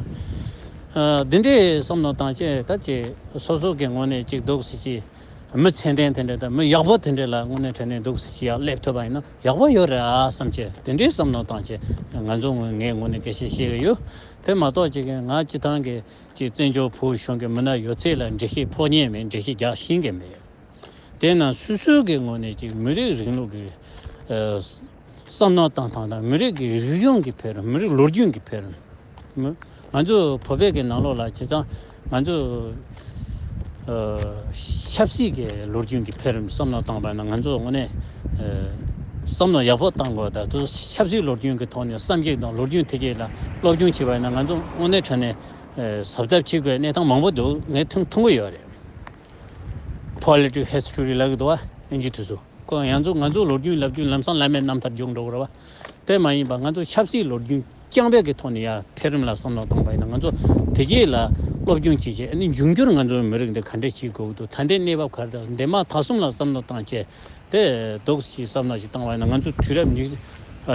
ཨ། འདི་འདྲའི་བསམ་བློ་བཏང་བྱས་ད་ཅིག་སོ་སོ་གི་ངོས་ནས་ཅིག་འདུག་སེ་ཅིག་མི་ཚད་ལྡན་དེ་འདྲ་དང་མི་ཡག་པོ་དེ་འདྲ་ལ་དངོས་གནས་དྲང་གནས་འདུག་སེ་ཅིག་ཡར་སླེབས་ཐུབ་པ་ཡིན་ན་ཡག་པོ་ཡོད་རེད་ཨ་བསམ་བྱས་དེ་འདྲའི་བསམ་བློ་བཏང་བྱས་ང་ཚོ་ངོས་ངའི་ངོས་ནས་སྐད་ཆ་བཤད་ཀྱི་ཡོད། དེ་མ་གཏོགས་ཅིག་ང་སྤྱི་བཏང་གི་ཅིག་བཙན་བྱོལ་བོད་གཞུང་གི་མི་སྣ་ཡོད་ཚད་ལ་འགྲེལ་བཤད་ཕོག་མཁན་མེད། འགྲེལ་བཤད་རྒྱག་ཤེས་མཁན་མེད། དེས་ན་སོ་སོའི་གི་ངོས་ནས་ཅིག་མི་རིགས་རིང་ལུགས་ཀྱི་ཨ་བསམ་བློ་བཏང་སྟངས་དང་མི་རིགས་ཀྱི་རིག་གཞུང་གི་འཕེལ་རིམ། མི་རིགས་ལོ་རྒྱུས་ཀྱི་འཕེལ་རིམ། མི་ང་ཚོ་བོད་པའི་གི་ནང་ལོགས་ལ་བྱས་ཙང་ང་ཚོ་ཨ་ཆབ་སྲིད་ཀྱི་ལོ་རྒྱུས་ཀྱི་འཕེལ་རིམ་བསམ་བློ་བཏང་པ་ན་ང་ཚོ་དངོས་གནས་ཨ་བསམ་བློ་ཡག་པོ་བཏང་དགོས། ད་དུ་ཆབ་སྲིད་ལོ་རྒྱུས་ཀྱི་ཐོག་ནས་བསམ་གཞིག་དང་ལོ་རྒྱུས་འཕེལ་རྒྱས་ལ་སློབ་སྦྱོང་བྱས་པ་ཡིན་ན་ང་ཚོ་དངོས་གནས་དྲང་གནས་ཨ་གཟབ་གཟབ་བྱེད་དགོས་གནས་སྟངས་མང་པོ་འདུག་ངས་མཐོང་མཐོང་གི་ཡོད་རེད། Political history ལབ་ཀྱི་འདུག་བ། ཨིན་ཇི་དུས་སུ་ཁོ་ཡང་ཚོ་ང་ཚོ་ལོ་རྒྱུས་ལབ་རྒྱུ་ལམ་སང་བླ་མའི་རྣམ་ཐར་རྒྱུགས་འགྲོ་གི་རེད་བ། དེ་མ་ཡིན་པ་ང་ཚོ་ཆབ་སྲིད་ལོ་རྒྱུས་རྐྱང་པའི་གི་ཐོག་ནས་ཡར་འཕེལ་རིམ་ལ་བསམ་བློ་བཏང་པ་ཡིན་ན་ང་ཚོ་དེ་གས་ལ་སློབ་སྦྱོང་བྱེད་ཆེད་ཨ་ནི་འབྱུང་འགྱུར་ང་ཚོའི་མི་རིགས་འདི་ག་འདྲས་བྱེད་དགོས་ཀྱི་འདུག་ད་ལྟའི་གནས་བབ་ག་རེ་འདུག་འདས་མ་ད་གསུམ་ལ་བསམ་བློ་བཏང་བྱས་དེ་འདུག་ཅིག་བསམ་བློ་ཞིག་བཏང་བ་ཡིན་ན་ང་ཚོ་དུས་རབས་ཉི་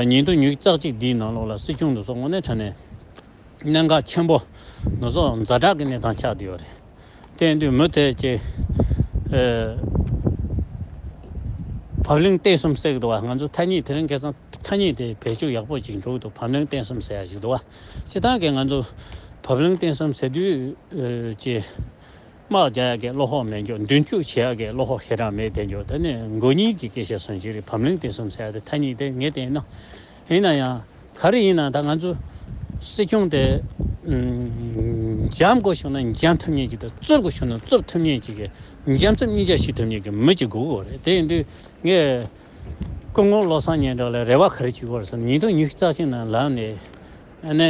ཉིས་སྟོང་ཉི་ཤུ་རྩ་གཅིག་འདིའི་ནང་ལོགས་ལ་སྲིད་སྐྱོང་འདི་ཚོ་དངོས་གནས་དྲང་གནས། གནད་འགག་ཆེན་པོ་ང་ཚོ་ཛ་དྲག་གི་གནས་སྟངས་ཆགས་བསྡད་ཡོད་རེད། དེ་ཡིན་དུས་མུ་མཐུད་ཀྱི་ཨ་བབ་བརླིང་བརྟན་གསུམ་ཟེར་གི་འདུག་བ། ང་ཚོ་ཐ་སྙད་དེ་རིང་ཁ་སང་ཐ་སྙད་དེ་བེད་སྤྱོད་ཡག་པོ་ཅིག་འགྲོ་གི་འདུག་བབ་བརླིང་བརྟན་གསུམ་ཟེར་ཡག་ཅིག་འདུག་བ། སྤྱིར་བཏང་གི་ང་ཚོ་བབ་བརླིང་བརྟན་གསུམ་ཟེར་དུས་ཨ་ཀྱི་དམག་རྒྱག་ཡག་གི་བློ་ཁོག་མེད་འགྱོ། མདུན་སྐྱོད་བྱེད་ཡག་གི་བློ་ཁོག་ཞེ་དྲག་མེད་དེ་འགྱོ། ད་ནི་མགོ་གཉིས་ཀྱི་སྐད་ཆ་སོང་ཅིག་རེད། བབ་བརླིང་བརྟན་གསུམ་ཟེར་ཡག་དེ་ཐ་སྙད་དེ་ངས་བལྟས་ན། ཡིན་ན་ཡང་ག་རེ་ཡིན་ན་ད་ང་ཚོ་སྲིད་སྐྱོང་དེ་ཨམ་འཇམ་དགོས་བྱུང་ན་འཇམ་ཐུབ་མཁན་ཅིག་དང་རྩུབ་དགོས་བྱུང་ན་རྩུབ་ཐུབ་མཁན་ཅིག་གི་འཇམ་རྩུབ་གཉིས་ཆ་ཤེས་ཐུབ་མཁན་གྱི་མི་ཅིག་དགོས་ཀྱི་ཡོད་རེད། དེ་ཡིན་དུས་ངས་སྐུ་ངོ་བློ་བཟང་སྙན་གྲགས་ལ་རེ་བ་ག་རེ་བྱེད་ཀྱི་ཡོད་རེད་ཟེར་ན། ཉིས་སྟོང་ཉི་ཤུ་རྩ་གཅིག་ནང་ལངས་ནས་ཨ་ནི་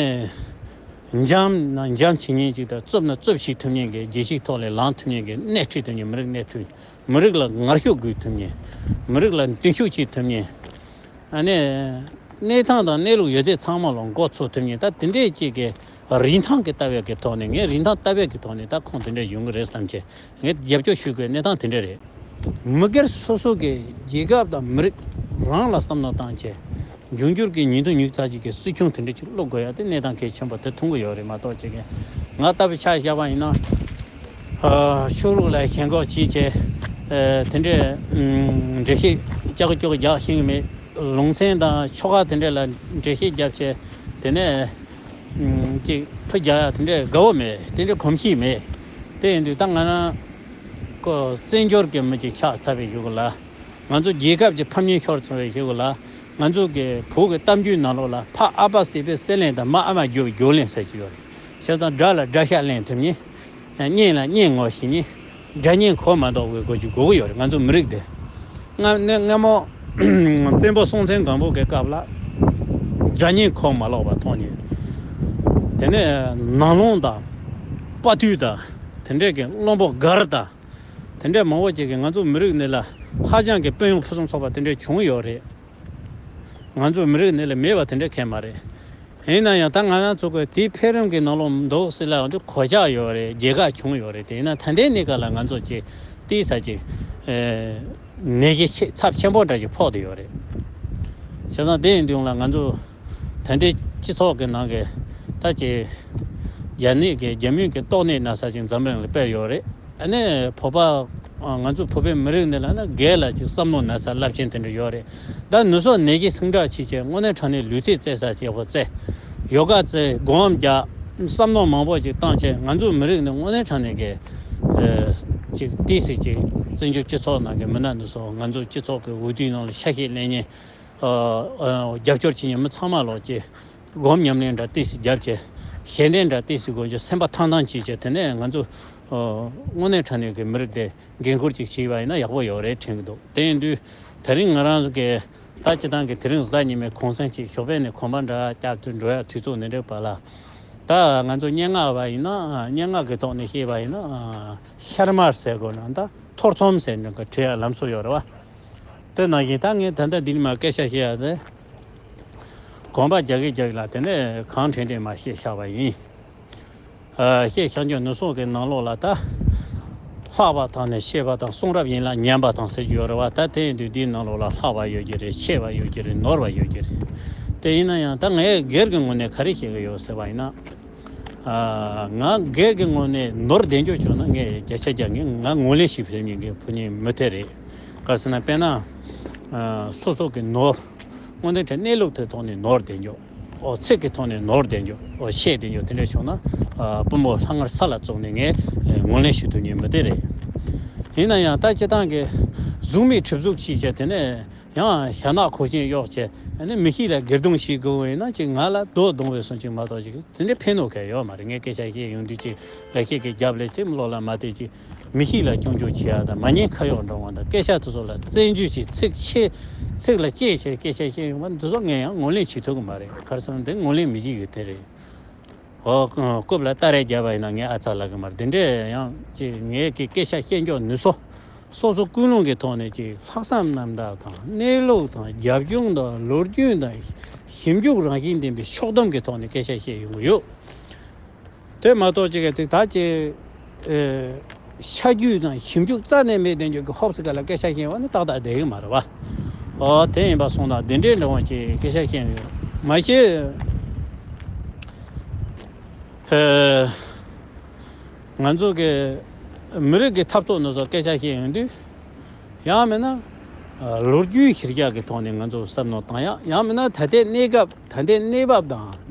འཇམ་ན་འཇམ་བྱེད་མཁན་ཅིག་དང་རྩུབ་ན་རྩུབ་བྱེད་ཐུབ་མཁན་གྱི་རྒྱལ་སྤྱིའི་ཐོག་ལ་ལངས་ཐུབ་མཁན་གྱི་སྣེ་ཁྲིད་ཐུབ་མཁན། མི་རིགས་སྣེ་ཁྲིད། མི་རིགས་ལ་ངར་ཤུགས་དགོས་ཐུབ་མཁན། མི་རིགས་ལ་མདུན་ཤུགས་སྐྱེད་ཐུབ་མཁན། ཨ་ནི་གནས་སྟངས་དང་གནས་ལུགས་ཡོད་ཚད་ཚང་མ་ལ་མགོ་ཚོད་ཐུབ་མཁན། ད་དེ་འདྲས་ཅིག་གི་རིན་ཐང་གི་ལྟ་བའི་གི་ཐོག་ནས། ངས་རིན་ཐང་ལྟ་བའི་གི་ཐོག་ནས་ད་ཁོང་དེ་འདྲས་ཡོང་གི་རེད་བསམ་བྱས་ངས་རྒྱབ་སྐྱོར་ཞུ་དགོས་གནས་སྟངས་དེ་འདྲས་རེད། མི་སྒེར་སོ་སོ་གི་རྒྱལ་ཁབ་དང་མི་རིགས་རང་ལ་བསམ་བློ་བཏང་བྱས། འབྱུང་འགྱུར་གྱི་ཉིས་སྟོང་ཉི་ཤུ་རྩ་གཅིག་གི་སྲིད་སྐྱོང་དེ་འདྲ་ཅིག་བླུག་དགོས་ཡ་དེ་གནས་སྟངས་གལ་ཆེན་པོ་དེ་མཐོང་གི་ཡོད་རེད་མ་གཏོགས་ཅིག་གི་ང་ལྟ་བུ་ཆ་བཞག་པ་ཡིན་ན། ཨ་ཆོས་ལུགས་ལ་ཞེན་ཁོག་བྱེད་བྱས་ཨ་དེ་འདྲའི་ཨམ་འགྲེལ་བཤད་ཀྱག་ཀྱོག་རྒྱག་ཤེས་ཀྱི་མེད། ལུང་ཚན་དང་ཆོ་ག་དེ་འདྲ་ལ་འགྲེལ་བཤད་རྒྱབ་བྱས་དེ་ནས་ཨམ་ཅིག་ཕུ་རྒྱག་ཡ་དེ་འདྲའི་དགའ་བོ་མེད། དེ་འདྲའི་གོམས་གཤིས་མེད། དེ་ཡིན་དུས་ད་ང་རང་ཁོ་བཙན་བྱོལ་གྱི་མི་ཅིག་ཆགས་ཚར་བའི་གཞུག་ལ། ང་ཚོ་རྒྱལ་ཁབ་ཀྱི་ཕམ་ཉེས་ཤོར་སོང་བའི་གཞུག་ལ། ང་ཚོ་གི་བོད་ཀྱི་གཏམ་རྒྱུད་ནང་ལོགས་ལ་ཕ་ཨ་ཕ་ཟེར་བའི་སྲེད་ལེན་དང་མ་ཨ་མ་བརྒྱུད་པའི་བརྒྱུད་ལེན་ཟེར་གྱི་ཡོད་རེད། བྱས་ཙང་དགྲ་ལ་དགྲ་ཤ་ལེན་ཐུབ་མཁན། གཉེན་ལ་གཉེན་ངོ་ཤེས་མཁན། དགྲ་གཉེན་གོ་མ་ལྡོག་པའི་སྒོ་ཅིག་དགོས་ཀྱི་ཡོད་རེད་ང་ཚོ་མི་རིགས་དེ། སྔ་སྔ་མོ་བཙན་པོ་སྲོང་བཙན་སྒམ་པོ་གི་སྐབས་ལ་དགྲ་གཉེན་གོ་མ་ལོག་པ་མཐོང་ནས། དེ་ནས་ནང་བློན་དང་དཔའ་ཐུལ་དང་དེ་འདྲས་ཀྱི་བློན་པོ་མགར་དང་། དེ་འདྲས་མང་པོ་ཅིག་གིས་ང་ཚོ་མི་རིགས་འདི་ལ་ཧ་ཅང་གི་དཔོན་གཡོག་ཕུན་སུམ་ཚོགས་པ་དེ་འདྲས་བྱུང་ཡོད་རེད། ང་ཚོ་མི་རིགས་འདི་ལ་མེད་པ་དེ་འདྲས་གང་ཡང་མ་རེད། ཡིན་ན་ཡང་ད་ང་རང་ཚོ་གི་དེའི་འཕེལ་རིམ་གྱི་ནང་ལོགས་འདུག་ཟེར་ལབ་ཡོང་དུས་གོད་ཆག་ཡོད་རེད། རྒྱལ་ཁ་བྱུང་ཡོད་རེད། དེ་ཡིན་ན་ད་ལྟའི་གནས་སྐབས་ལ་ང་ཚོ་ཅིག་ཏོག་ཙམ་ཅིག་ཨེ་ནད་ཀྱི་ཆེ་ཚབས་ཆེན་པོ་འདྲ་ཞིག་ཕོག་བསྡད་ཡོད་རེད། བྱས་ཙང་དེ་ཡིན་དུས་ལ་ང་ཚོ་ད་ལྟའི་སྤྱི་ཚོགས་ཀྱི་ནང་གི་ད་ཅིག་རྒྱ་ནད་ཀྱི་རྒྱ་མིང་གི་ཏོག་ནད་ན་ཚ་ཅིག་འཛམ་གླིང་ལ་སྤེལ་ཡོད་རེད། ཨ་ནི་བོད་པ་ང་ཚོ་བོད་པའི་མི་རིགས་འདི་ལ་ནི་སྒེར་ལ་ཅིག་བསམ་བློ་ན་ཚ་རླབས་ཆེན་དེ་འདྲ་ཡོད་རེད། ད་ནུ་སོ་ནད་ཀྱིས་ཟིང་དྲག་བྱས་བྱས་དངོས་གནས་དྲང་གནས་ལུས་རྩལ་རྩེ་ས་ཅིག་ཡག་པོ་རྩེ། ཡོ་ག་རྩེ། སྒོམ་རྒྱག་བསམ་བློ་མང་པོ་ཅིག་བཏང་བྱས་ང་ཚོ་མི་རིགས་འདི་དངོས་གནས་དྲང་གནས་ཀྱི་ཨ་ཅིག་ཏོག་ཙམ་ཅིག་བཙན་བྱོལ་སྤྱི་ཚོགས་ནང་གི་མི་སྣ་འདི་ཚོ་ང་ཚོ་སྤྱི་ཚོགས་ཀྱི་འོས་བསྡུའི་ནང་ལ་ཆ་ཤས་ལེན་མཁན། ཨ་ཨ་རྒྱབ་སྐྱོར་བྱེད་མཁན་མི་ཚང་མ་ལོག་ཅིག་སྒོམ་ཉམས་ལེན་འདྲ་ཏོག་ཙམ་རྒྱབ་བྱས། ཞལ་འདེབས་འདྲ་ཏོག་ཙམ་དགོས་རྒྱུ། སེམས་པ་ཐང་ཐང་བྱས་བྱས་དེ་ནས་ང་ཚོ་ཨ་དངོས་གནས་དྲང་གནས་ཀྱི་མི་རིགས་དེ་འགན་འཁུར་ཅིག་བྱས་པ་ཡིན་ན་ཡག་པོ་ཡོད་རེད་དྲན་གྱི་འདུག་དེ་ཡིན་དུས་དེ་རིང་ང་རང་ཚོ་གི་ད་སྤྱིར་བཏང་གི་དེ་རིང་གཟའ་ཉི་མའི་གུང་སེང་ཅིག་ཞོགས་པ་ནས་གོམ་པ་འདྲ་རྒྱག་དུས་འགྲོ་ཡ་དུས་ཚོད་འདི་འདྲ་བར་ལ། ད་ང་ཚོ་སྙན་ངག་པ་ཡིན་ན་སྙན་ངག་གི་ཐོག་ནས་བཤད་པ་ཡིན་ན་ཤར་མར་ཟེར་དགོས་ན་ད་ཐོར་ཚོམ་ཟེར་འདྲ་གི་བྲིས་ཡ་ལམ་སྲོལ་ཡོད་རེད་བ། དེ་ནང་བཞིན་ད་ངས་ད་ལྟ་འདིར་མར་སྐད་ཆ་བཤད་ཡ་དེ། གོམ་པ་རྒྱག་གི་རྒྱག་གི་ལ་དེ་ནས་གང་དྲན་དྲན་མ་བཤད་བཞག་པ་ཡིན། ཨ། བཤད་བྱ་རྒྱུ་ནུས་གསུམ་གྱི་ནང་ལོགས་ལ་ད། ལྷག་པ་དང་ནི་ཤེས་པ་དང་། གསུང་རབ་ཡིན་ལ་ཉན་པ་དང་ཟེར་རྒྱུ་ཡོད་རེད་བ། ད་དེ་ཡིན་དུས་འདིའི་ནང་ལོགས་ལ་ལྷག་པ་ཡོད་ཀྱི་རེད། ཤེས་པ་ཡོད་ཀྱི་རེད། ནོར་བ་ཡོད་ཀྱི་རེད། དེ་ཡིན་ན་ཡང་ད་ངས་སྒེར་གྱི་ངོས་ནས་ག་རེ་བཤད་ཀྱི་ཡོད་ཟེར་བ་ཡིན་ན། ཨ། ང་སྒེར་གྱི་ངོས་ནས་ནོར་ལྡན་རྒྱུ་བྱུང་ན་ངས་བརྒྱ་ཆ་བརྒྱ་ངས་ང་ངོས་ལེན་ཞུ་ཕོད་མཁན་གྱི་བུ་ཉིད་མི་དེ་རེད། ག་རེ་ཟེར་ན་དཔེར་ན། ཨ། སོ་སོ་གི་ནོར། དངོས་གནས་དྲང་གནས་ལུགས་དེ་ཐོག་ནས་ནོར་ལྡན་རྒྱུ། ཨོ། ཚིག་གི་ཐོག་ནས་ནོར་ལྡན་རྒྱུ། ཨོ། བཤད་ལྡན་རྒྱུ་དེ་འདྲ་བྱུང་ན། ཨ། པུས་མོ་ལྷ་ངར་ས་ལ་བཙུགས་ནས་ངས་ངོས་ལེན་ཞུ་ཐུབ་མཁན་མི་དེ་རེད། ཡིན་ན་ཡང་ད་སྤྱིར་བཏང་གི་གཟུགས་མེད་གྲིབ་གཟུགས་ཅིག་བྱས། དེ་ནས་ཡང་ཞྭ་ནག་གོས་ཆེན་གཡོགས་བྱས། ཨ་ནི་མི་ཤེས་ལ་སྒེར་རྡུང་བྱེད་དགོས་པ་ཡིན་ན་ཅིག་ང་ལ་རྡོ་རྡུང་བའི་བཟོ་ཅིག་མ་གཏོགས་ཅིག་དེ་འདྲའི་ཕན་ཐོགས་གང་ཡང་ཡོད་མ་རེད། ངས་སྐད་ཆ་བཤད་ཡོང་དུས་ཅིག་འགའ་ཤས་ཀྱི་རྒྱབ་ལ་ཅིག་བློ་ལ་མ་བདེ་ཅིག་མི་ཤེས་ལ་སྐྱོན་བརྗོད་བྱེད་ཡ་དང་། མ་ཉེས་ཁ་གཡོགས་འདྲ་བོ་དང་། སྐད་ཆ་དེ་ཚོ་ལ་བཙན་འཛུལ་གྱིས་ཚིག་ཆེ། ཚིག་ལ་གཅེས་བྱས་སྐད་ཆ་བཤད་ཡོང་བ་འདི་ཚོ་ངས་ཡང་ངོས་ལེན་བྱེད་ཐུབ་ཀྱི་མ་རེད། ག་རེ་ཟེར་ན་འདི་ངོས་ལེན་མི་བྱེད་ཡོད་དེ་རེད། འོ། རྐུབ་ལ་སྟ་རེ་བརྒྱབ་པ་ཡིན་ན་ངས་ཨ་ཚ་ལབ་ཀྱི་མ་རེད། འདི་འདྲས་ཡང་ཅིག་ངས་ཀྱི་སྐད་ཆ་བཤད་རྒྱུ་ནུས་གསུམ། སོ་སོ་ཀུན་སློང་གི་ཐོག་ནས་ཅིག་ལྷག་བསམ་རྣམ་དག་དང་། གནས་ལུགས་དང་། རྒྱབ་ལྗོངས་དང་། ལོ་རྒྱུས་དང་། ཞིབ་འཇུག་རང་བཞིན་ལྡན་པའི་ཕྱོགས་བསྡོམས་ཀྱི་ཐོག་ནས་སྐད་ཆ་བཤད་ཡོང་གི་ཡོད། དེ་མ་གཏོགས་ཅིག་གི་ད་ཅིག་ཨེ། ཆ་རྒྱུས་དང་ཞིབ་འཇུག་རྩ་ནས་མེད་དེ་འཇོག་གི་ཧོབ་སི་ཀ་ལ་སྐད་ཆ་བཤད་པ་ནི་ཏག་ཏག་བསྡད་ཀྱི་མ་རེད་བ། ཨོ། དེ་ཡིན་པ་སོང་ཙང་འདི་འདྲའི་འདྲ་བོ་ཅིག་སྐད་ཆ་བཤད་ཡོད་མ་གཞི། ཨེ། ང་ཚོ་གི་མི་རིགས་ཀྱི་འཐབ་རྩོད་འདི་ཚོ་སྐད་ཆ་བཤད་ཡོང་དུས། ཡང་མིན་ན། ཨ། ལོ་རྒྱུས་གཞིར་བཞག་གི་ཐོག་ནས་ང་ཚོ་བསམ་བློ་བཏང་ཡག། ཡང་མིན་ན་ད་ལྟའི་གནས་སྐབས། ད་ལྟའི་གནས་བབ་དང་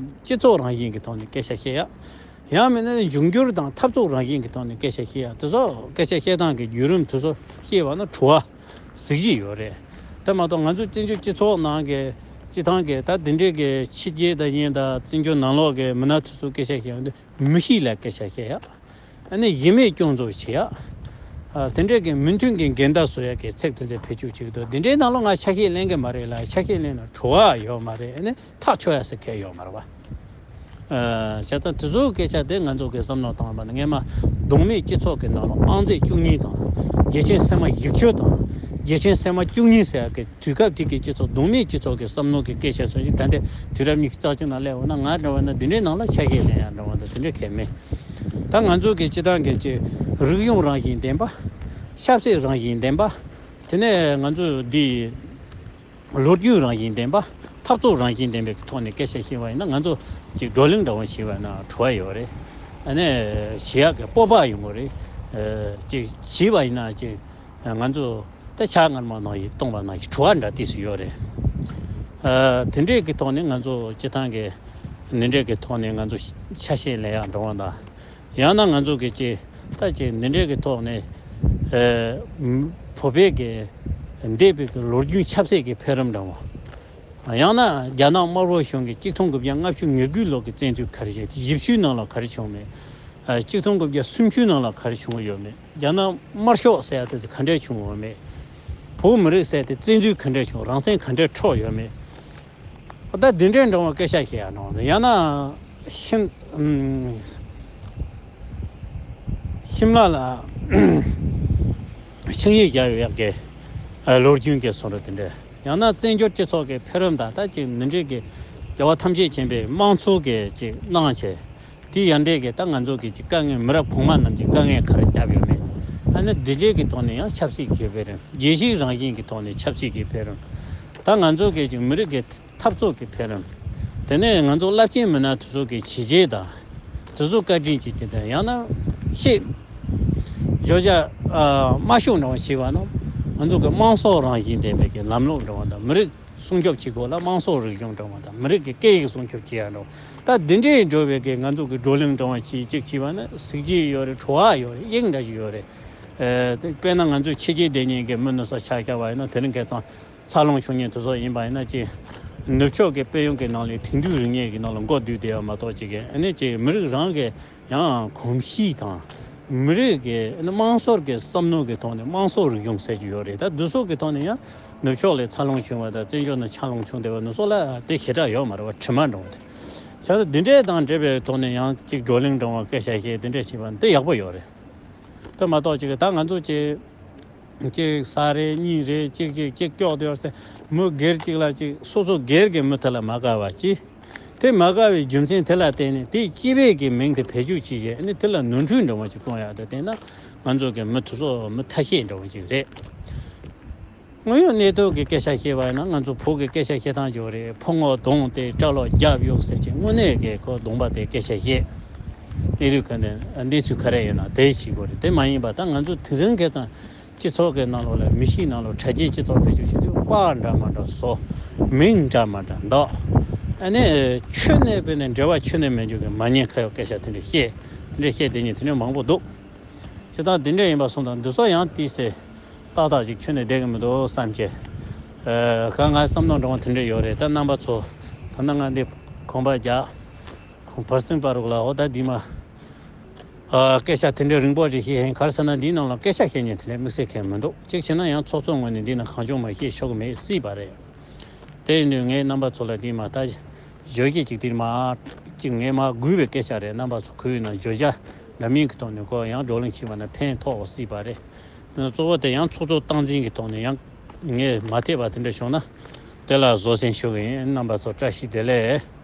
སྤྱི་ཚོགས་རང་བཞིན་གྱི་ཐོག་ནས་སྐད་ཆ་བཤད་ཡག། ཡང་མིན་ན་འབྱུང་འགྱུར་དང་འཐབ་རྩོད་རང་བཞིན་གྱི་ཐོག་ནས་སྐད་ཆ་བཤད་ཡག། དེ་ཚོ་སྐད་ཆ་བཤད་སྟངས་ཀྱི་བརྒྱུད་རིམ་དེ་ཚོ་བཤད་པ་ན་བྲོ་བ་གཟི་བརྗིད་ཡོད་རེད། དེ་མ་གཏོགས་ང་ཚོ་བཙན་བྱོལ་སྤྱི་ཚོགས་ནང་གི་སྤྱི་བཏང་གི་ད་འདི་འདྲའི་གི་ཕྱི་རྒྱལ་དང་ཡིན་ད་བཙན་བྱོལ་ནང་ལོགས་གི་མི་སྣ་དེ་ཚོ་སྐད་ཆ་བཤད་ཡོང་དུས། མི་ཤེས་ལ་སྐད་ཆ་བཤད་ཡག། ཨ་ནི་གཞི་མེད་སྐྱོན་འཛུགས་བྱེད་ཡག། ཨ། དེ་འདྲའི་གི་མི་མཐུན་གྱི་འགལ་ཟླ་བཟོ་ཡག་གི་ཚིག་དེ་ཚོ་བེད་སྤྱོད་བྱེད་ཀྱི་འདུག་འདི་འདྲའི་ནང་ལོགས་ང་ཆ་ཤས་ལེན་གྱི་མ་རེད་ལ། ཆ་ཤས་ལེན་ན་བྲོ་བ་ཡོད་མ་རེད། ཨ་ནི་ཐག་ཆོད་ཡག་ཟེར་མཁན་ཡོད་མ་རེད་བ། ཨ། བྱས་ཙང་དེ་ཚོའི་སྐད་ཆ་དེ་ང་ཚོ་གི་བསམ་བློ་བཏང་བ་ན། སྔས་མ་གདོང་མེད་སྤྱི་ཚོགས་ཀྱི་ནང་ལོགས་ཨང་རྩིས་བཅུ་གཉིས་དང་རྒྱལ་ཆེན་སྲས་མ་བཞི་བཅུ་དང་རྒྱལ་ཆེན་སྲས་མ་བཅུ་གཉིས་ཟེར་ཡག་གི་དུས་སྐབས་དེ་གི་སྤྱི་ཚོགས། གདོང་མེད་སྤྱི་ཚོགས་ཀྱི་བསམ་བློ་གི་སྐད་ཆ་ཚོ་ཞིག་ད་ལྟའི་དུས་རབས་ཉི་ཤུ་རྩ་གཅིག་ནང་སླེབས་འོང་ན། ང་འདྲ་བ་ན་འདི་འདྲའི་ནང་ལ་ཆ་ཤས་ལེན་ཡག་འདྲ་བ་དང་དེ་འདྲའི་གལ་མེད། ད་ང་ཚོ་གི་སྤྱི་བཏང་གི་ཅིག་རིག་གཞུང་རང་བཞིན་ལྡན་པ། ཆབ་སྲིད་རང་བཞིན་ལྡན་པ། དེ་ནས་ང་ཚོ་འདི་ལོ་རྒྱུས་རང་བཞིན་ལྡན་པ། འཐབ་རྩོད་རང་བཞིན་ལྡན་པའི་ཐོག་ནས་སྐད་ཆ་བཤད་པ་ཡིན་ན། ང་ཚོ་ཅིག་བགྲོ་གླེང་འདྲ་བོ་བྱས་པ་ན་བྲོ་བ་ཡོད་རེད། ཨ་ནི་བྱེད་ཡག་གི་སྤོབས་པ་ཡོང་གི་རེད། ཨ། ཅིག་བྱས་པ་ཡིན་ན་ཅིག་ང་ཚོ་ད་ཇ་མངར་མོ་ནང་བཞིན་བཏུང་བ་ནང་བཞིན་བྲོ་བ་འདྲ་ཏོག་ཙམ་ཡོད་རེད། ཨ། དེ་འདྲས་ཀྱི་ཐོག་ནས་ང་ཚོ་སྤྱི་བཏང་གི་འདི་འདྲས་ཀྱི་ཐོག་ནས་ང་ཚོ་ཆ་ཤས་ལེན་ཡག་འདྲ་བོ་དང་། ཡང་ན་ང་ཚོ་གི་ཅིག་ད་ཅིག་འདི་འདྲས་ཀྱི་ཐོག་ནས། ཨ། བོད་པའི་གི་འདས་པའི་གི་ལོ་རྒྱུས་ཆབ་སྲིད་ཀྱི་འཕེལ་རིམ་འདྲ་བོ། ཡང་ན་རྒྱ་ནག་དམར་པོ་གཞུང་གིས་གཅིག་སྟོང་དགུ་བརྒྱ་ལྔ་བཅུ་ང་དགུའི་ལོ་གི་བཙན་འཛུལ་ག་རེ་བྱས་ཏེ། བཞི་བཅུའི་ནང་ལ་ག་རེ་བྱུང་མེད། ཨ། གཅིག་སྟོང་དགུ་བརྒྱ་སུམ་ཅུའི་ནང་ལ་ག་རེ་བྱུང་ཡོད་མེད། རྒྱ་ནག་དམར་ཤོག་ཟེར་ཡག་དེ་ཚོ་ག་འདྲས་བྱུང་ཡོད་མེད། བོད་མི་རིགས་ཟེར་ཡག་དེ་བཙན་འཛུལ་ག་འདྲས་བྱུང་། རང་བཙན་ག་འདྲས་འཕྲོག་ཡོད་མེད། ད་འདི་འདྲའི་འདྲ་བོ་སྐད་ཆ་བཤད་ཡག་འདྲ་བོ། ཡང་ན་ཤིམ། ཨམ། ཤིམ་ལ་ལ་ཆིངས་ཡིག་བཞག་ཡོད་ཡག་གི། ཨ། ལོ་རྒྱུས་ཀྱི་བཟོ་འདྲ་དེ་འདྲ། ཡང་ན་བཙན་བྱོལ་སྤྱི་ཚོགས་ཀྱི་འཕེལ་རིམ་དང་ད་ཅིག་འདི་འདྲའི་གི་རྒྱལ་བ་ཐམས་ཅད་མཁྱེན་པའི་དམངས་གཙོ་གི་ཅིག་གནང་བྱས། དེ་ཡང་འདྲའི་གི་ད་ང་ཚོ་གི་ཅིག་དཀའ་ངལ། མི་རབས་གོང་མ་རྣམས་ཀྱི་དཀའ་ངལ་ག་རེ་བརྒྱབ་ཡོད་མེད། ཨ་ནི་འདི་འདྲའི་གི་ཐོག་ནས་ཡང་ཆབ་སྲིད་ཀྱི་འཕེལ་རིམ། རྒྱལ་སྤྱིའི་རང་བཞིན་གྱི་ཐོག་ནས་ཆབ་སྲིད་ཀྱི་འཕེལ་རིམ། ད་ང་ཚོ་གི་ཅིག་མི་རིགས་ཀྱི་འཐབ་རྩོད་ཀྱི་འཕེལ་རིམ། དེ་ནས་ང་ཚོ་རླབས་ཆེན་མི་སྣ་དེ་ཚོ་གི་བྱས་རྗེས་དང་། དེ་ཚོ་བཀའ་དྲིན་གྱི་རྐྱེན་དང་། ཡང་ན་ཆེས་བརྗོད་བྱ། ཨ། དམའ་ཤོས་འདྲ་བོ་ཞིག་བ་ན། ང་ཚོ་གི་དམངས་གཙོ་རང་བཞིན་ལྡན་པའི་གི་ལམ་ལུགས་འདྲ་བོ་དང་། མི་རིགས་སྲུང་སྐྱོབ་བྱེད་སྐོར་ལ་དམངས་གཙོ་རིག་གཞུང་འདྲ་བོ་དང་། མི་རིགས་ཀྱི་སྐད་ཡིག་སྲུང་སྐྱོབ་བྱེད་ཡག་འདྲ་བོ། ད་འདི་འདྲའི་འགྲོ་བའི་གི་ང་ཚོ་གི་བགྲོ་གླེང་འདྲ་བོ་ཅིག་ཅིག་བྱས་པ་ན་གཟི་བརྗིད་ཡོད་རེད། བྲོ་བ་ཡོད་རེད། དབྱིངས་འདྲ་ཞིག་ཡོད་རེད། ཨ། དཔེར་ན་ང་ཚོའི་ཕྱི་རྒྱལ་བསྡད་མཁན་གྱི་མི་འདི་ཚོ་ཆ་བཞག་པ་ཡིན་ན། དེ་རིང་ཁ་སང་འཚར་ལོངས་བྱུང་མཁན་དེ་ཚོ་ཡིན་པ་ཡིན་ན། ཅིག་ནུབ་ཕྱོགས་ཀྱི་དཔལ་ཡོན་གྱི་ནང་ལ་དེང་དུས་རིག་གནས་ཀྱི་ནང་ལ་མགོ་བསྡུས་བསྡད་ཡོད་མ་གཏོགས། ཅིག་གི་ཨ་ནི་ཅིག་མི་རིགས་རང་གི་ཡང་གོམས་གཤིས་དང་། མི་རིགས་ཀྱི་ཨ་ནི་དམངས་སྲོལ་གྱི་བསམ་མནོ་གི་ཐོག་ནས་དམངས་གཙོ་རིག་གཞུང་ཟེར་གྱི་ཡོད་རེད། ད་འདི་ཚོ་གི་ཐོག་ནས་ཡང་ནུབ་ཕྱོགས་ལ་འཚར་ལོངས་བྱུང་བ་དང་། བཙན་བྱོལ་ནང་ཆར་ལོངས་བྱུང་བསྡད་པ་འདི་ཚོ་ལ་དེ་ཞེ་དྲག་ཡོད་མ་རེད་བ། དྲི་མ་འདྲ་བོ་དེ། བྱས་ཙང་འདི་འདྲས་དང་འབྲེལ་བའི་ཐོག་ནས་ཡང་ཅིག་བགྲོ་གླེང་འདྲ་བོ་སྐད་ཆ་བཤད། འདི་འདྲས་བྱས་པ་འདི་ཡག་པོ་ཡོད་རེད། དེ་མ་གཏོགས་ཅིག་ད་ང་ཚོ་ཅིག་གཅིག་ཟ་རེད། གཉིས་རེད། གཅིག་གཅིག་གཅིག་སྐྱོག་དེ་ཡོད་ཟེར། མི་སྒེར་གཅིག་ལ་གཅིག། སོ་སོ་སྒེར་གྱི་མི་དེ་ལ་མ་དགའ་བ་གཅིག། དེ་མ་དགའ་བའི་རྒྱུ་མཚན་དེ་ལ་བརྟེན་ནས་དེའི་སྤྱི་པའི་གི་མིང་དེ་བེད་སྤྱོད་བྱས་རྗེས་ཨ་ནི་དེ་ལ་ནོར་འཁྲུལ་འདྲ་བོ་ཅིག་སློང་ཡག་དེ་བལྟས་ན་ང་ཚོ་གི་མི་དེ་ཚོ་མི་ཐ་ཤལ་འདྲ་བོ་ཅིག་རེད། དངོས་ཡོད་གནས་ཐོག་གི་སྐད་ཆ་བཤད་པ་ཡིན་ན་ང་ཚོ་བོད་ཀྱི་སྐད་ཆ་བཤད་སྟངས་ཅིག་ཡོད་རེད། ཕོ་ངོ་གདོང་དེ་སྐྲ་ལོ་རྒྱབ་གཡུག་ཟེར་གྱི་དངོས་གནས་ཀྱི་ཁོ་གདོང་པ་དེ་སྐད་ཆ་བཤད། གནས་ལུགས་ག་འདི་གནས་ཚུལ་ག་རེ་ཡོད་ན་དེ་བྱེད་དགོས་རེད། དེ་མ་ཡིན་པ་ད་ང་ཚོ་དེ་རིང་ཁ་སང་སྤྱི་ཚོགས་ཀྱི་ནང་ལོགས་ལ་མི་གཤིས་ནང་ལོགས་དྲ་རྒྱའི་སྤྱི་ཚོགས་བེད་སྤྱོད་བྱེད་དུས་པར་འདྲ་མ་འདྲ་བཟོ། མིང་འདྲ་མ་འདྲ་འདོགས། ཨ་ནི་ཁྱོན་ནས་དཔེ་ནས་འབྲེལ་བ་ཁྱོན་ནས་མེད་རྒྱུ་གི་མ་ཉེས་ཁ་གཡོག་སྐད་ཆ་དེ་འདྲ་བཤད། དེ་འདྲ་བཤད་བསྡད་མཁན་དེ་འདྲ་མང་པོ་འདུག་བྱེད་སྟངས་དེ་འདྲ་ཡིན་པ་སོང་ཙང་འདི་ཚོ་ཡང་ཏོག་ཙམ་ཏག་ཏག་ཅིག་ཁྱོན་ནས་བསྡད་ཀྱི་མི་འདུག་བསམ་གྱི། ཨ། ཁ་ང་བསམ་མནོ་འདྲ་བོ་དེ་འདྲ་ཡོད་རེད། ད་རྣམ་པ་ཚོ་ད་ནང་ང་འདི་གོམ་པ་རྒྱག་ཁོང་བར་སེང་པ་རུག་ལ་འོ་ད་འདི་མ། ཨ། སྐད་ཆ་དེ་འདྲ་རིང་པོ་ཅིག་བཤད་ཧེང་ག་རེ་ཟེར་ན་འདིའི་ནང་ལ་སྐད་ཆ་བཤད་མཁན་དེ་འདྲ་དམིགས་བསལ་གང་ཡང་མི་འདུག་གཅིག་བྱས་ན་ཡང་ཚོགས་གཙོ་ངོས་ནས་འདི་ནང་གང་བྱུང་མ་བཤད་ཆོག་གི་མེད་སྲིད་པ་རེད། དེ་ཡིན་དུས་ངས་རྣམ་པ་ཚོ་ལ་འདི་མ་ལྟ་བརྗོད་གཞི་གཅིག་དེ་མ་གཅིག་ངས་མ་དགོས་པའི་སྐད་ཆ་རེད། རྣམ་པ་ཚོ་གུས་ཡིན་ན་བརྗོད་བྱ་འདྲ་མིན་གྱི་ཐོག་ནས་ཁོ་ཡང་བགྲོ་གླེང་བྱས་པ་ན་ཕན་ཐོགས་པ་སྲིད་པ་རེད། གཙོ་བོ་དེ་ཡང་ཚོགས་གཙོ་སྟངས་འཛིན་གྱི་ཐོག་ནས་ཡང་ངས་མ་འཐད་པ་དེ་འདྲ་བྱུང་ན་དེ་ལ་བཟོད་བསྲན་ཞུ་གི་ཡིན། རྣམ་པ་ཚོ་བཀྲ་ཤིས་བདེ་ལེགས།